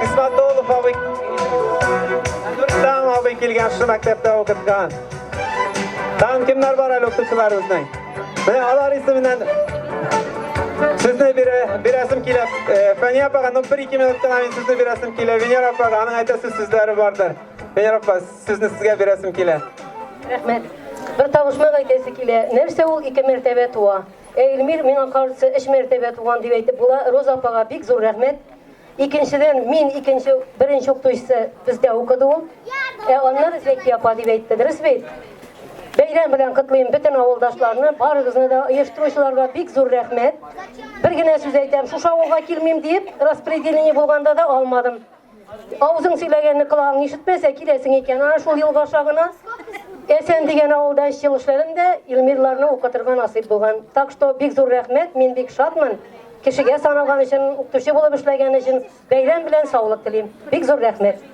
Кисматолов абый. Нурислам абый килгән, шушы мәктәптә укыткан. Тагын кемнәр бар әле укытучыларыбызның? Менә алар исеменнән сүзне бирә, бирәсем килә. Э, Фәния апага, ну бер-ике минут кына мин сүзне бирәсем килә. Венера апага, аның әйтәсе сүзләре бардыр. Венера апа, сүзне сезгә бирәсем килә.
Рәхмәт. Бер табышмак әйтәсе килә. Нәрсә ул ике мәртәбә туа? Ә Эльмир, миңа кажется, өч мәртәбә туган дип әйтеп була. Роза апага бик зур рәхмәт. Икенчедән, мин икенче, беренче укытучысы бездә укыды ул. Ә аннары Зәки апа дип әйтте, дөрес бит? Бәйрәм белән котлыйм бөтен авылдашларны, барыгызны да, оештыручыларга бик зур рәхмәт. Бер генә сүз әйтәм, шушы авылга килмим диеп, распределение булганда да алмадым. Авызың сөйләгәнне колагың ишетмәсә, киләсең икән. Ана шул елга аша гына Әсән дигән авылда өч ел эшләдем дә, Илмирларны укытырга насыйп булган. Так что бик зур рәхмәт, мин бик шатмын. Кешегә саналган өчен, укытучы булып эшләгән өчен бәйрәм белән саулык телим. Бик зур рәхмәт.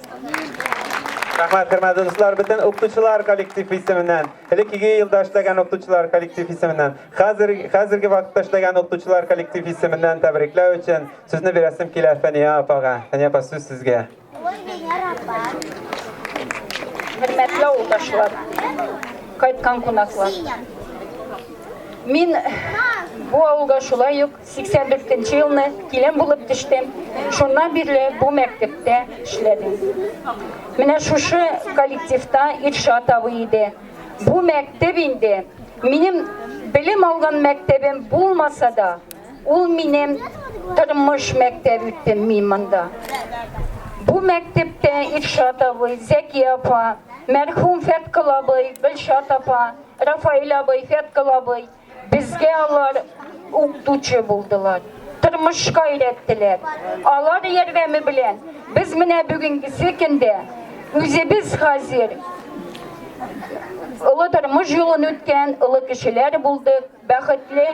Рәхмәт, хөрмәтле дуслар, бөтен укытучылар коллективы исеменнән, элеккеге елда эшләгән укытучылар коллективы исеменнән, хәзер хәзерге вакытта эшләгән укытучылар коллективы исеменнән тәбрикләү өчен сүзне бирәсем килә Фәния апага. Фәния апа, сүз сезгә.
Хөрмәтле авылдашлар, кайткан кунаклар. Мин бу авылга шулай ук 84 елны килен булып төштем. Шуннан бирле бу мәктәптә эшләдем. Менә шушы коллективта Иршат абый иде. Бу мәктәп инде минем белем алган мәктәбем булмаса да, Ул минем тормыш мәктәп үттем мин монда. Бу мәктәптә Иршат абый, Зәки апа, мәрхүм Фәткыл абый, Гөлшат апа, Рафаэль абый, Фәткыл абый безгә алар укытучы булдылар. Тормышка өйрәттеләр. Алар ярдәме белән без менә бүгенгесе көндә үзебез хәзер олы тормыш юлын үткән олы кешеләр булдык. Бәхетле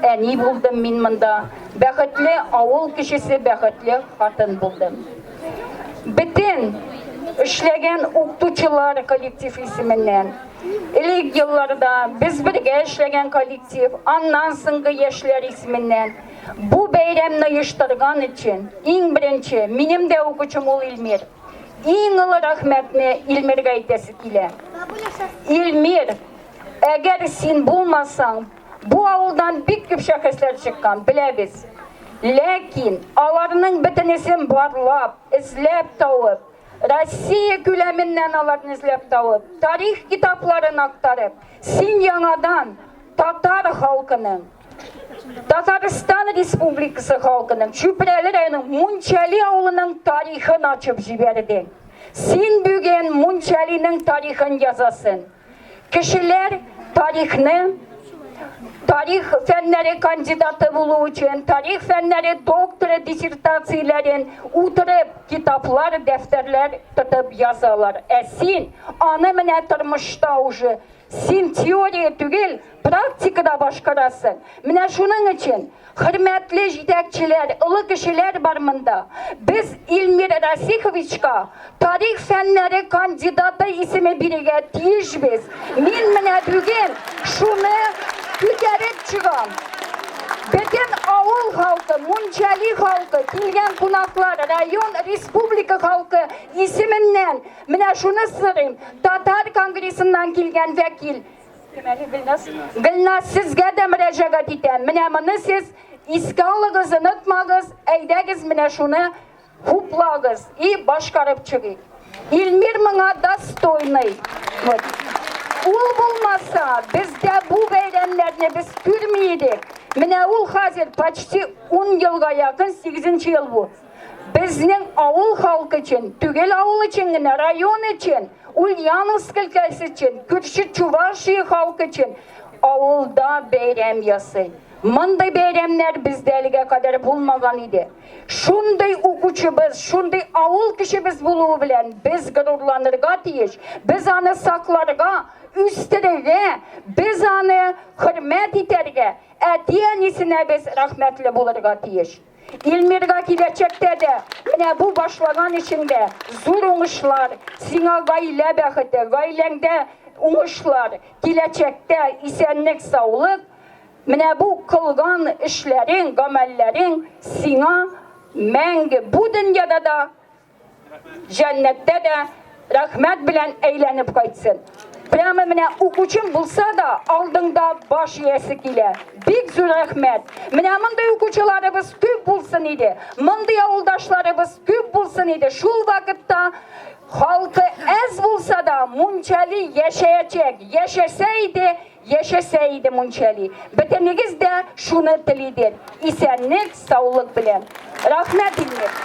әни булдым мин монда. Бәхетле авыл кешесе, бәхетле хатын булдым. Бөтен эшләгән укытучылар коллектив исеменнән, элек елларда без бергә эшләгән коллектив, аннан соңгы яшьләр исеменнән бу бәйрәмне оештырган өчен иң беренче минем дә укучым ул Илмир. Иң олы рәхмәтне Илмиргә әйтәсе килә. Илмир, Әгәр син булмасаң, бу авылдан бик күп шәхесләр чыккан, беләбез. Ләкин аларның бөтенесен барлап, эзләп табып, Россия күләменнән аларны эзләп табып, тарих китапларын актарып, син яңадан татар халкының, Татарстан Республикасы халкының, Чүпрәле районының Мунчали авылының тарихын ачып җибәрдең. Син бүген Мунчалиның тарихын язасың. Кешеләр тарихны Тарих фәннәре кандидаты булу өчен, тарих фәннәре докторы диссертацияләрен утырып, китаплар, дәфтәрләр тотып язалар. Ә син аны менә тормышта уже син теория түгел, практикада башкарасың. Менә шуның өчен хөрмәтле җитәкчеләр, олы кешеләр бар монда. Без Илмир Расиховичка тарих фәннәре кандидаты исеме бирергә тиешбез. Мин менә бүген шуны күтәреп чыгам. Бөтен авыл халкы, Мунчали халкы, килгән кунаклар, район, республика халкы исеменнән менә шуны сорыйм. Татар конгрессыннан килгән вәкил Кем әле Гөлназ? Гөлназ, сезгә дә мөрәҗәгать итәм. Менә моны сез искә алыгыз, онытмагыз. Әйдәгез менә шуны хуплагыз и башкарып чыгыйк. Илмир моңа достойный. Вот. Ул булмаса, бездә бу бәйрәмнәрне без күрми идек. Менә ул хәзер почти 10 елга якын, 8 ел бу. Безнең авыл халкы өчен, түгел авыл өчен генә, район өчен, Ульяновск өлкәсе өчен, күрше Чувашия халкы өчен авылда бәйрәм ясый. Мондый бәйрәмнәр бездә әлегә кадәр булмаган иде. Шундый укучыбыз, шундый авыл кешебез булуы белән без горурланырга тиеш, без аны сакларга, үстерергә, без аны хөрмәт итәргә, әти-әнисенә без рәхмәтле булырга тиеш. Илмирга киләчәктә дә менә бу башлаган эшеңдә зур уңышлар, сиңа гаилә бәхете, гаиләңдә уңышлар, киләчәктә исәнлек, саулык, менә бу кылган эшләрең, гамәлләрең сиңа мәңге бу дөньяда да Җәннәттә дә рәхмәт белән әйләнеп кайтсын. Прямо менә укучым булса да, алдыңда баш иясе килә. Бик зур рәхмәт. Менә мондый укучыларыбыз күп булсын иде. Мондый авылдашларыбыз күп булсын иде. Шул вакытта халкы әз булса да, Мунчали яшәячәк. Яшәсә иде, яшәсә иде Мунчали. Бөтенегез дә шуны телидер. Исәнлек, саулык белән. Рәхмәт, Илмир.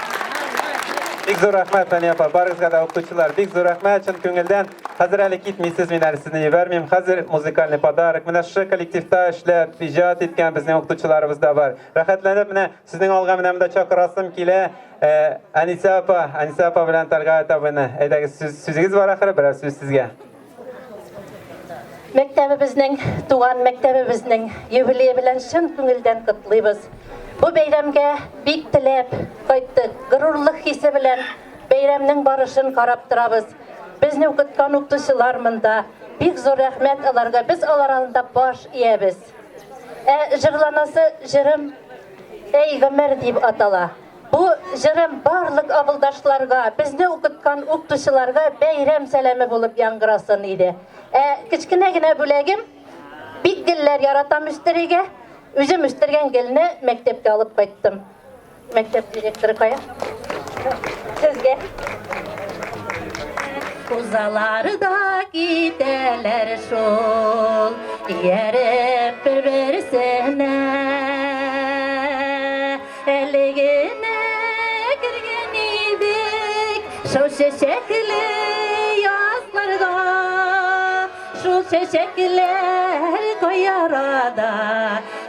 Бик зур рәхмәт, Фәния апа. Барыгызга да укытучылар, бик зур рәхмәт, чын күңелдән. Хәзер әле китмисез, мин әле сезне җибәрмим. Хәзер музыкальный подарок. Менә шушы коллективта эшләп, иҗат иткән безнең укытучыларыбыз да бар. Рәхәтләнеп менә сезнең алга менә монда чакырасым килә. Э, Әнисә апа, Әнисә апа белән Тәлгать абыйны. Әйдәгез, сүз, сүзегез бар ахыры, берәр сүз сезгә.
Мәктәбебезнең, туган мәктәбебезнең юбилее белән чын күңелдән котлыйбыз. Бу бәйрәмгә бик теләп кайттык. Горурлык хисе белән бәйрәмнең барышын карап торабыз. Безне укыткан укытучылар монда. Бик зур рәхмәт аларга. Без алар алдында баш иябез. Ә җырланасы җырым Әй гомер дип атала. Бу җырым барлык авылдашларга, безне укыткан укытучыларга бәйрәм сәламе булып яңгырасын иде. Ә кечкенә генә бүләгем, бик гөлләр яратам үстерергә. Үзем үстергән гөлне мәктәпкә алып кайттым. Мәктәп директоры кая? Сезгә. Узалар да китәләр шул, ияреп бер-берсенә. Әле генә кергән идек шул чәчәкле язларга. Шул чәчәкләр кай арада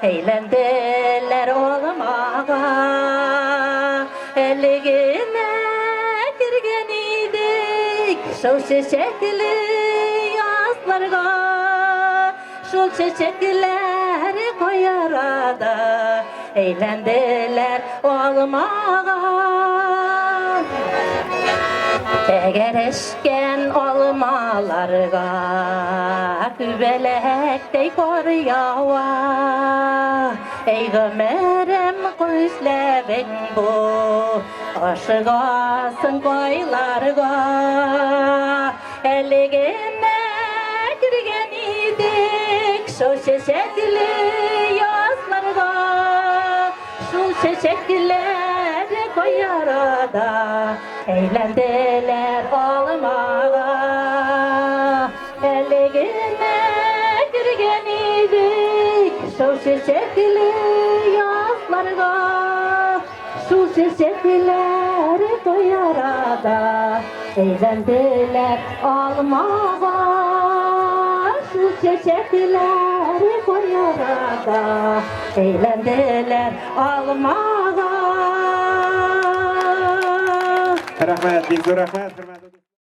әйләнделәр алмага. Әле генә кергән идек шул чәчәкле язларга. Шул чәчәкләр кай арада әйләнделәр алмага. Тәгәрәшкән алмаларга күбәләктәй кар ява. Әй гомерем күзләрең бу, ашыгасың кайларга. Әле генә кергән идек шул чәчәкле язларга. Шул чәчәкләр кай арада әйләнделәр алмага. Әле генә кергән идек шул чәчәкле язларга. Шул чәчәкләр кай арада әйләнделәр алмага. Шул
чәчәкләр кар ярада, әйләнделәр алмага.
Рәхмәт, бик зур рәхмәт, хөрмәтле